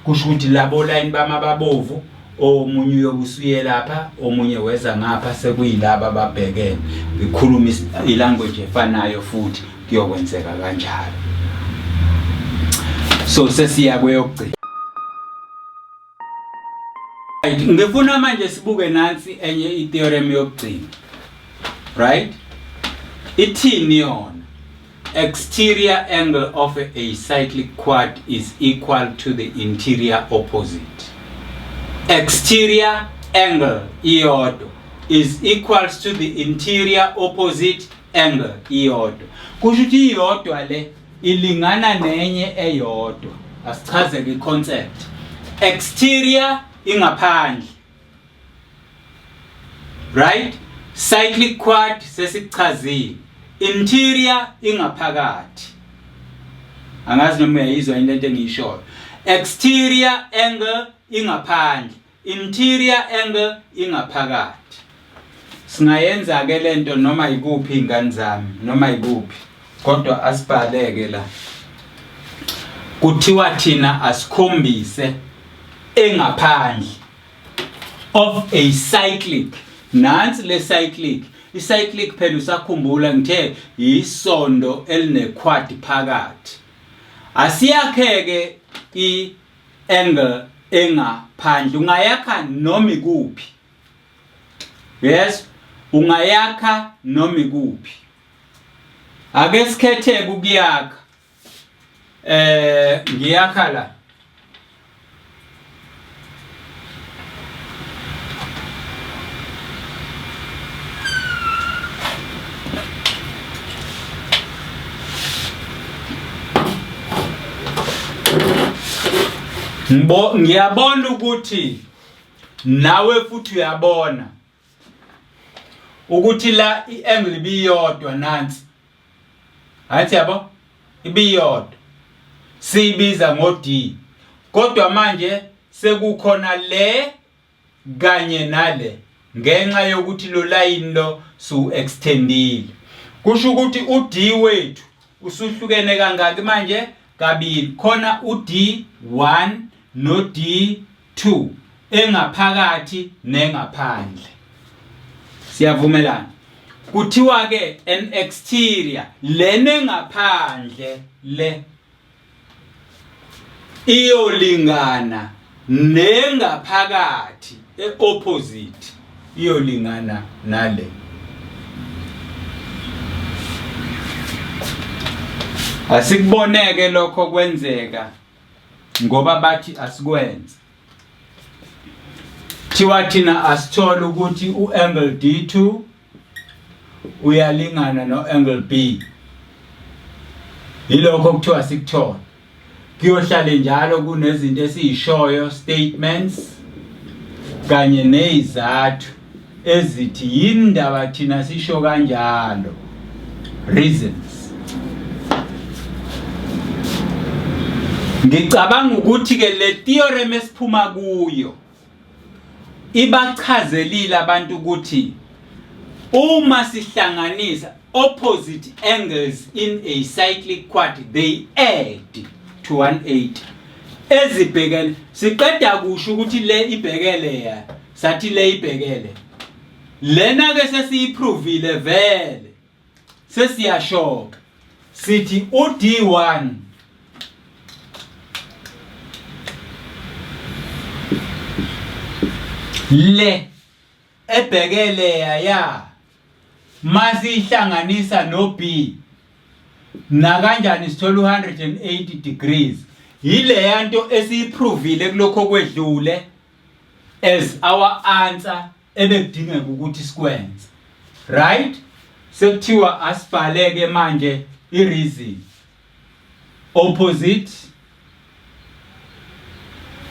S1: Kusho ukuthi labo line bama babovu, omunye uyobe usuye lapha, omunye weza ngapha, sekuyilaba ababhekene ngikhuluma ilanguage efanayo futhi kuyokwenzeka kanjalo. So sesiya kweyokugcina. Right, ngifuna manje sibuke nansi enye itheorem yokugcina. Right? Ithini yona? Exterior angle of a cyclic quad is equal to the interior opposite. Exterior angle iyodwa is equals to the interior opposite angle iyodwa. Kusho ukuthi iyodwa le ilingana nenye eyodwa. Asichazeke i-concept. Exterior ingaphandle. Right? Cyclic quad sesikuchazile. Interior ingaphakathi. Angazi noma uyayizwa yini lento engiyishoyo. Exterior angle ingaphandle, interior angle ingaphakathi. Singayenza ke lento noma ikuphi ingane zami, noma ikuphi. Kodwa asibhaleke la. Kuthiwa thina asikhombise engaphandle of a cyclic. Nansi le cyclic. I-cyclic phela usakhumbula ngithe yisondo elinequad phakathi. Asiyakheke i-angle engaphandle. Ungayakha noma ikuphi. Yes, ungayakha noma ikuphi. Ake sikhetheke ukuyakha. Eh ngiyakha la. Ngibo ngiyabona ukuthi nawe futhi uyabona ukuthi la i-angle ibiyodwa nansi hayi yabo ibiyodwa siyibiza ngo-D kodwa manje sekukhona le kanye nale ngenxa yokuthi lo layini lo su-extendile kusho ukuthi u-D wethu usuhlukene kangaki manje kabili khona u-D1 no-D2 engaphakathi nengaphandle siyavumelana kuthiwa ke an exterior lena engaphandle le iyolingana nengaphakathi e-opposite iyolingana nale asikuboneke lokho kwenzeka ngoba bathi asikwenze thiwa thina asithole ukuthi u-angle D2 uyalingana no-angle B yilokho kuthiwa sikuthole kuyohlale njalo kunezinto esiyishoyo statements kanye nezizathu ezithi yini ndaba thina sisho kanjalo reasons ngicabanga ukuthi ke le theorem esiphuma kuyo ibachazelile abantu ukuthi uma sihlanganisa opposite angles in a cyclic quad they add to 180 ezibhekene siqeda kusho ukuthi le ibhekele ya sathi le ibhekele lena ke sesiyiprovile vele sesiyashoka sithi uD1 le ebhekele ya masihlanganisa no B nakanjani sithola u180 degrees yileya nto esiyiprovile kulokho kwedlule as our answer ebekudingeka ukuthi sikwenze right sekuthiwa asibhaleke manje i-reason opposite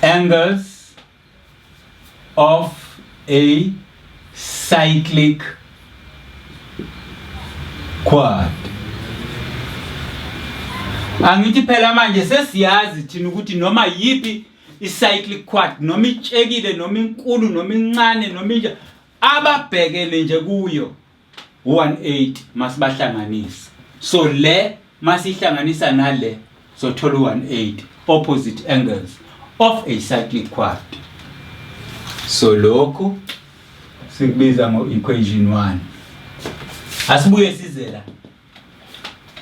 S1: angles of a cyclic quad angithi phela manje sesiyazi thina ukuthi noma yipi i-cyclic quad noma itshekile noma inkulu noma incane noma inja ababhekene nje kuyo u-180 masibahlanganisa so le masihlanganisa nale sothola u-180 opposite angles of a cyclic quad so lokhu sikubiza ngo-equation 1 asibuye size la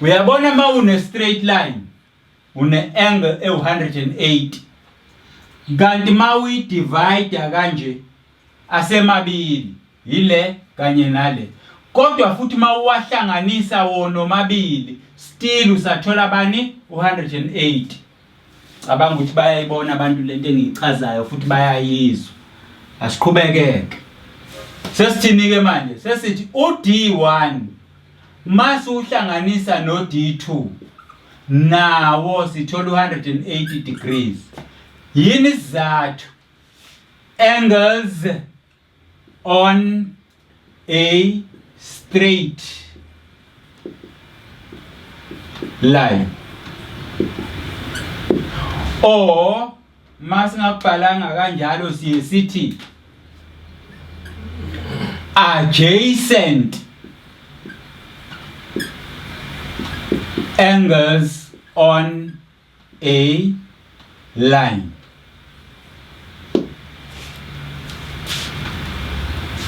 S1: uyabona uma une-straight line une-angle ewu-180 kanti uma uyidivide kanje asemabili yile kanye nale kodwa futhi uma uwahlanganisa wona omabili still usathola bani u-180 cabanga ukuthi bayayibona abantu lento engiyichazayo futhi bayayizwa asiqhubekeke sesithini-ke manje sesithi u-d1 mase uhlanganisa no-d2 nawo sithola u-180 degrees yini isizathu angles on a straight line or masingakubhalanga kanjalo siye sithi adjacent angles on a line.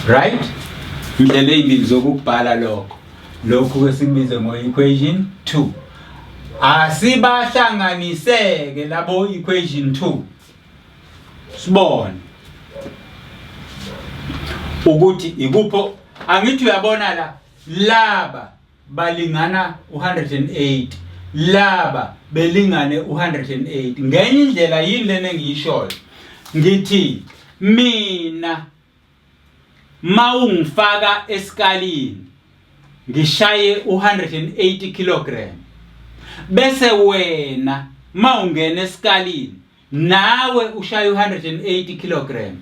S1: Right, indlela ezimbili zokubhala lokho. Lokhu ke sikubize ngo equation 2. Asibahlanganiseke labo equation 2, sibone ukuthi ikupho. Angithi uyabona la, laba balingana u-180, laba belingane u-180. Ngenye indlela yini lena engiyishoyo? Ngithi mina mawungifaka esikalini ngishaye u-180 kilogram, bese wena mawungena esikalini nawe ushaya u-180 kilogram,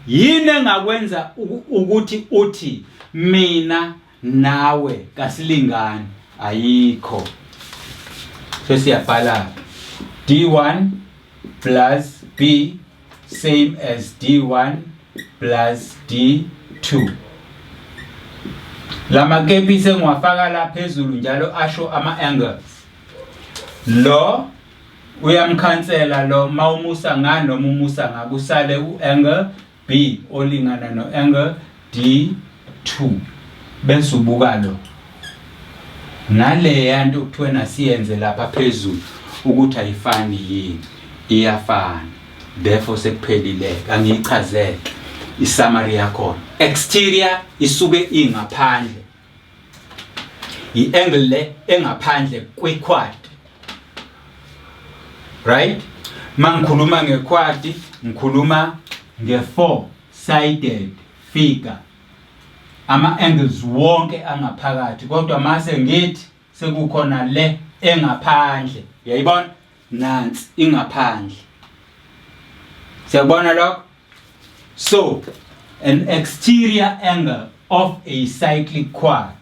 S1: yini engakwenza ukuthi uthi mina nawe kasilingani? Ayikho. Sesiyabhala D1 plus B same as D1 plus D2. Lama kepisi engiwafaka la phezulu njalo asho ama angles. Lo uyamkhansela lo mawumusa nga noma umusa nga, kusale u-angle B olingana no-angle D2, bese ubuka lo naleya nto kuthiwa nasiyenze lapha phezulu ukuthi ayifani yini. Iyafana, therefore sekuphelile. Angiyichazele i-summary yakhona. Exterior isuke ingaphandle, i-angle le engaphandle kwi-quad, right? Mangikhuluma nge-quad, ngikhuluma nge-four sided figure, ama-angles wonke angaphakathi. Kodwa mase ngithi sekukhona le engaphandle, uyayibona nansi ingaphandle, siyakubona lokho. So an exterior angle of a cyclic quad,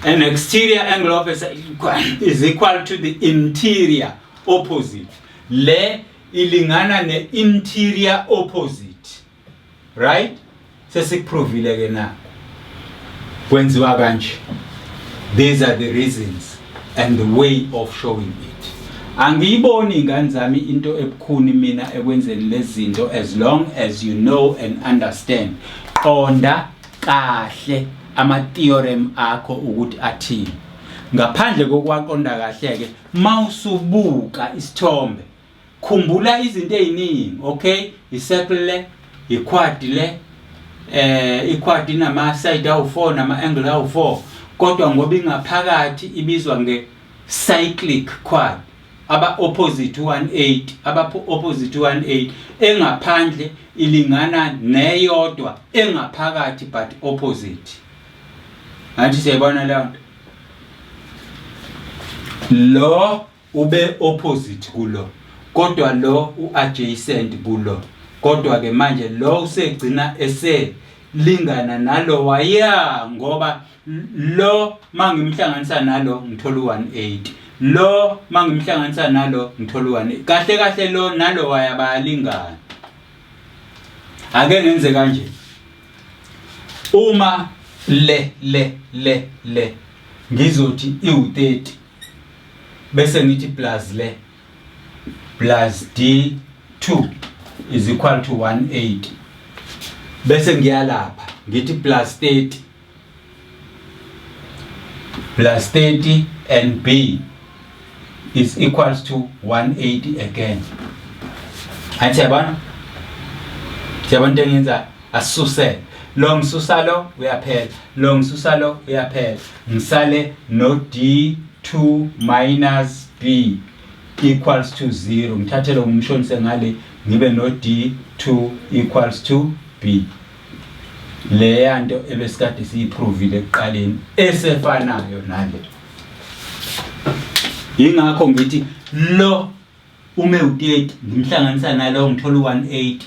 S1: an exterior angle of a cyclic quad is equal to the interior opposite. Le ilingana ne-interior opposite, right? Sesikuprovile ke na kwenziwa kanje. These are the reasons and the way of showing it. Angiyiboni, ingane zami, into ebukhuni mina ekwenzeni lezi zinto, as long as you know and understand. Qonda kahle ama-theorem akho ukuthi athini. Ngaphandle kokuwaqonda kahle-ke, mawusubuka isithombe, khumbula izinto eziningi. Okay, i-circle le, i-quad le, i-quad inama side awu4 nama angle awu4, kodwa ngoba ingaphakathi ibizwa nge cyclic quad. Aba opposite 180, aba opposite 180, engaphandle ilingana neyodwa engaphakathi but opposite. Ngathi siyayibona leyo nto. Lo ube opposite kulo, kodwa lo u-adjacent kulo, kodwa ke manje lo usegcina eselingana nalo waya, ngoba lo mangimhlanganisa nalo ngithola u-180, lo mangimhlanganisa nalo ngithola u-1. Kahle kahle lo nalo waya bayalingana. Ake ngenze kanje: uma le le le le ngizothi iwu-30, bese ngithi plus le plus D2 is equal to 180, bese ngiyalapha ngithi plus 30 plus 30 and B is equals to 180 again. Athi yabona, siyabona into engiyenzayo. Asisuse lo, ngisusa lo, uyaphela lo, ngisusa lo, uyaphela, ngisale no D2 minus B equals to 0. Ngithathe lo ngimshonise ngale, ngibe no D2 equals to B, leya nto ebesikade siyiprovile ekuqaleni esefanayo nale. Yingakho ngithi lo ume u-30 ngimhlanganisa nalo ngithola u-180,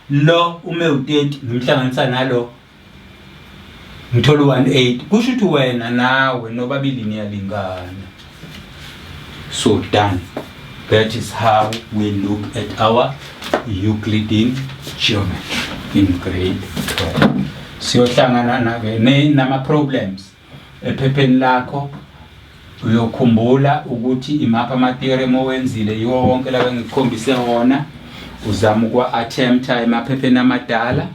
S1: lo ume u-30 ngimhlanganisa nalo ngithola u-180, kusho ukuthi wena nawe nobabili niyalingana. So done. That is how we look at our Euclidean geometry in grade 12. Siyohlangana nake nama problems ephepheni lakho. Uyokhumbula ukuthi imaphi ama-theorem owenzile, yiwo wonke lawa engikukhombise wona. Uzama ukwa-attempta emaphepheni amadala.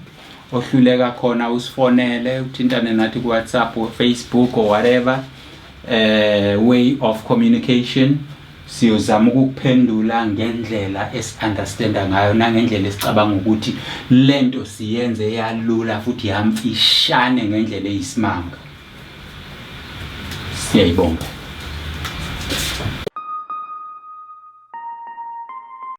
S1: ohluleka khona usifonele, uthintane nathi ku WhatsApp or Facebook or whatever way of communication. Siyozama ukukuphendula ngendlela esi-understanda ngayo nangendlela esicabanga ukuthi lento siyenze yalula futhi yamfishane ngendlela eyisimanga. Siyayibonga.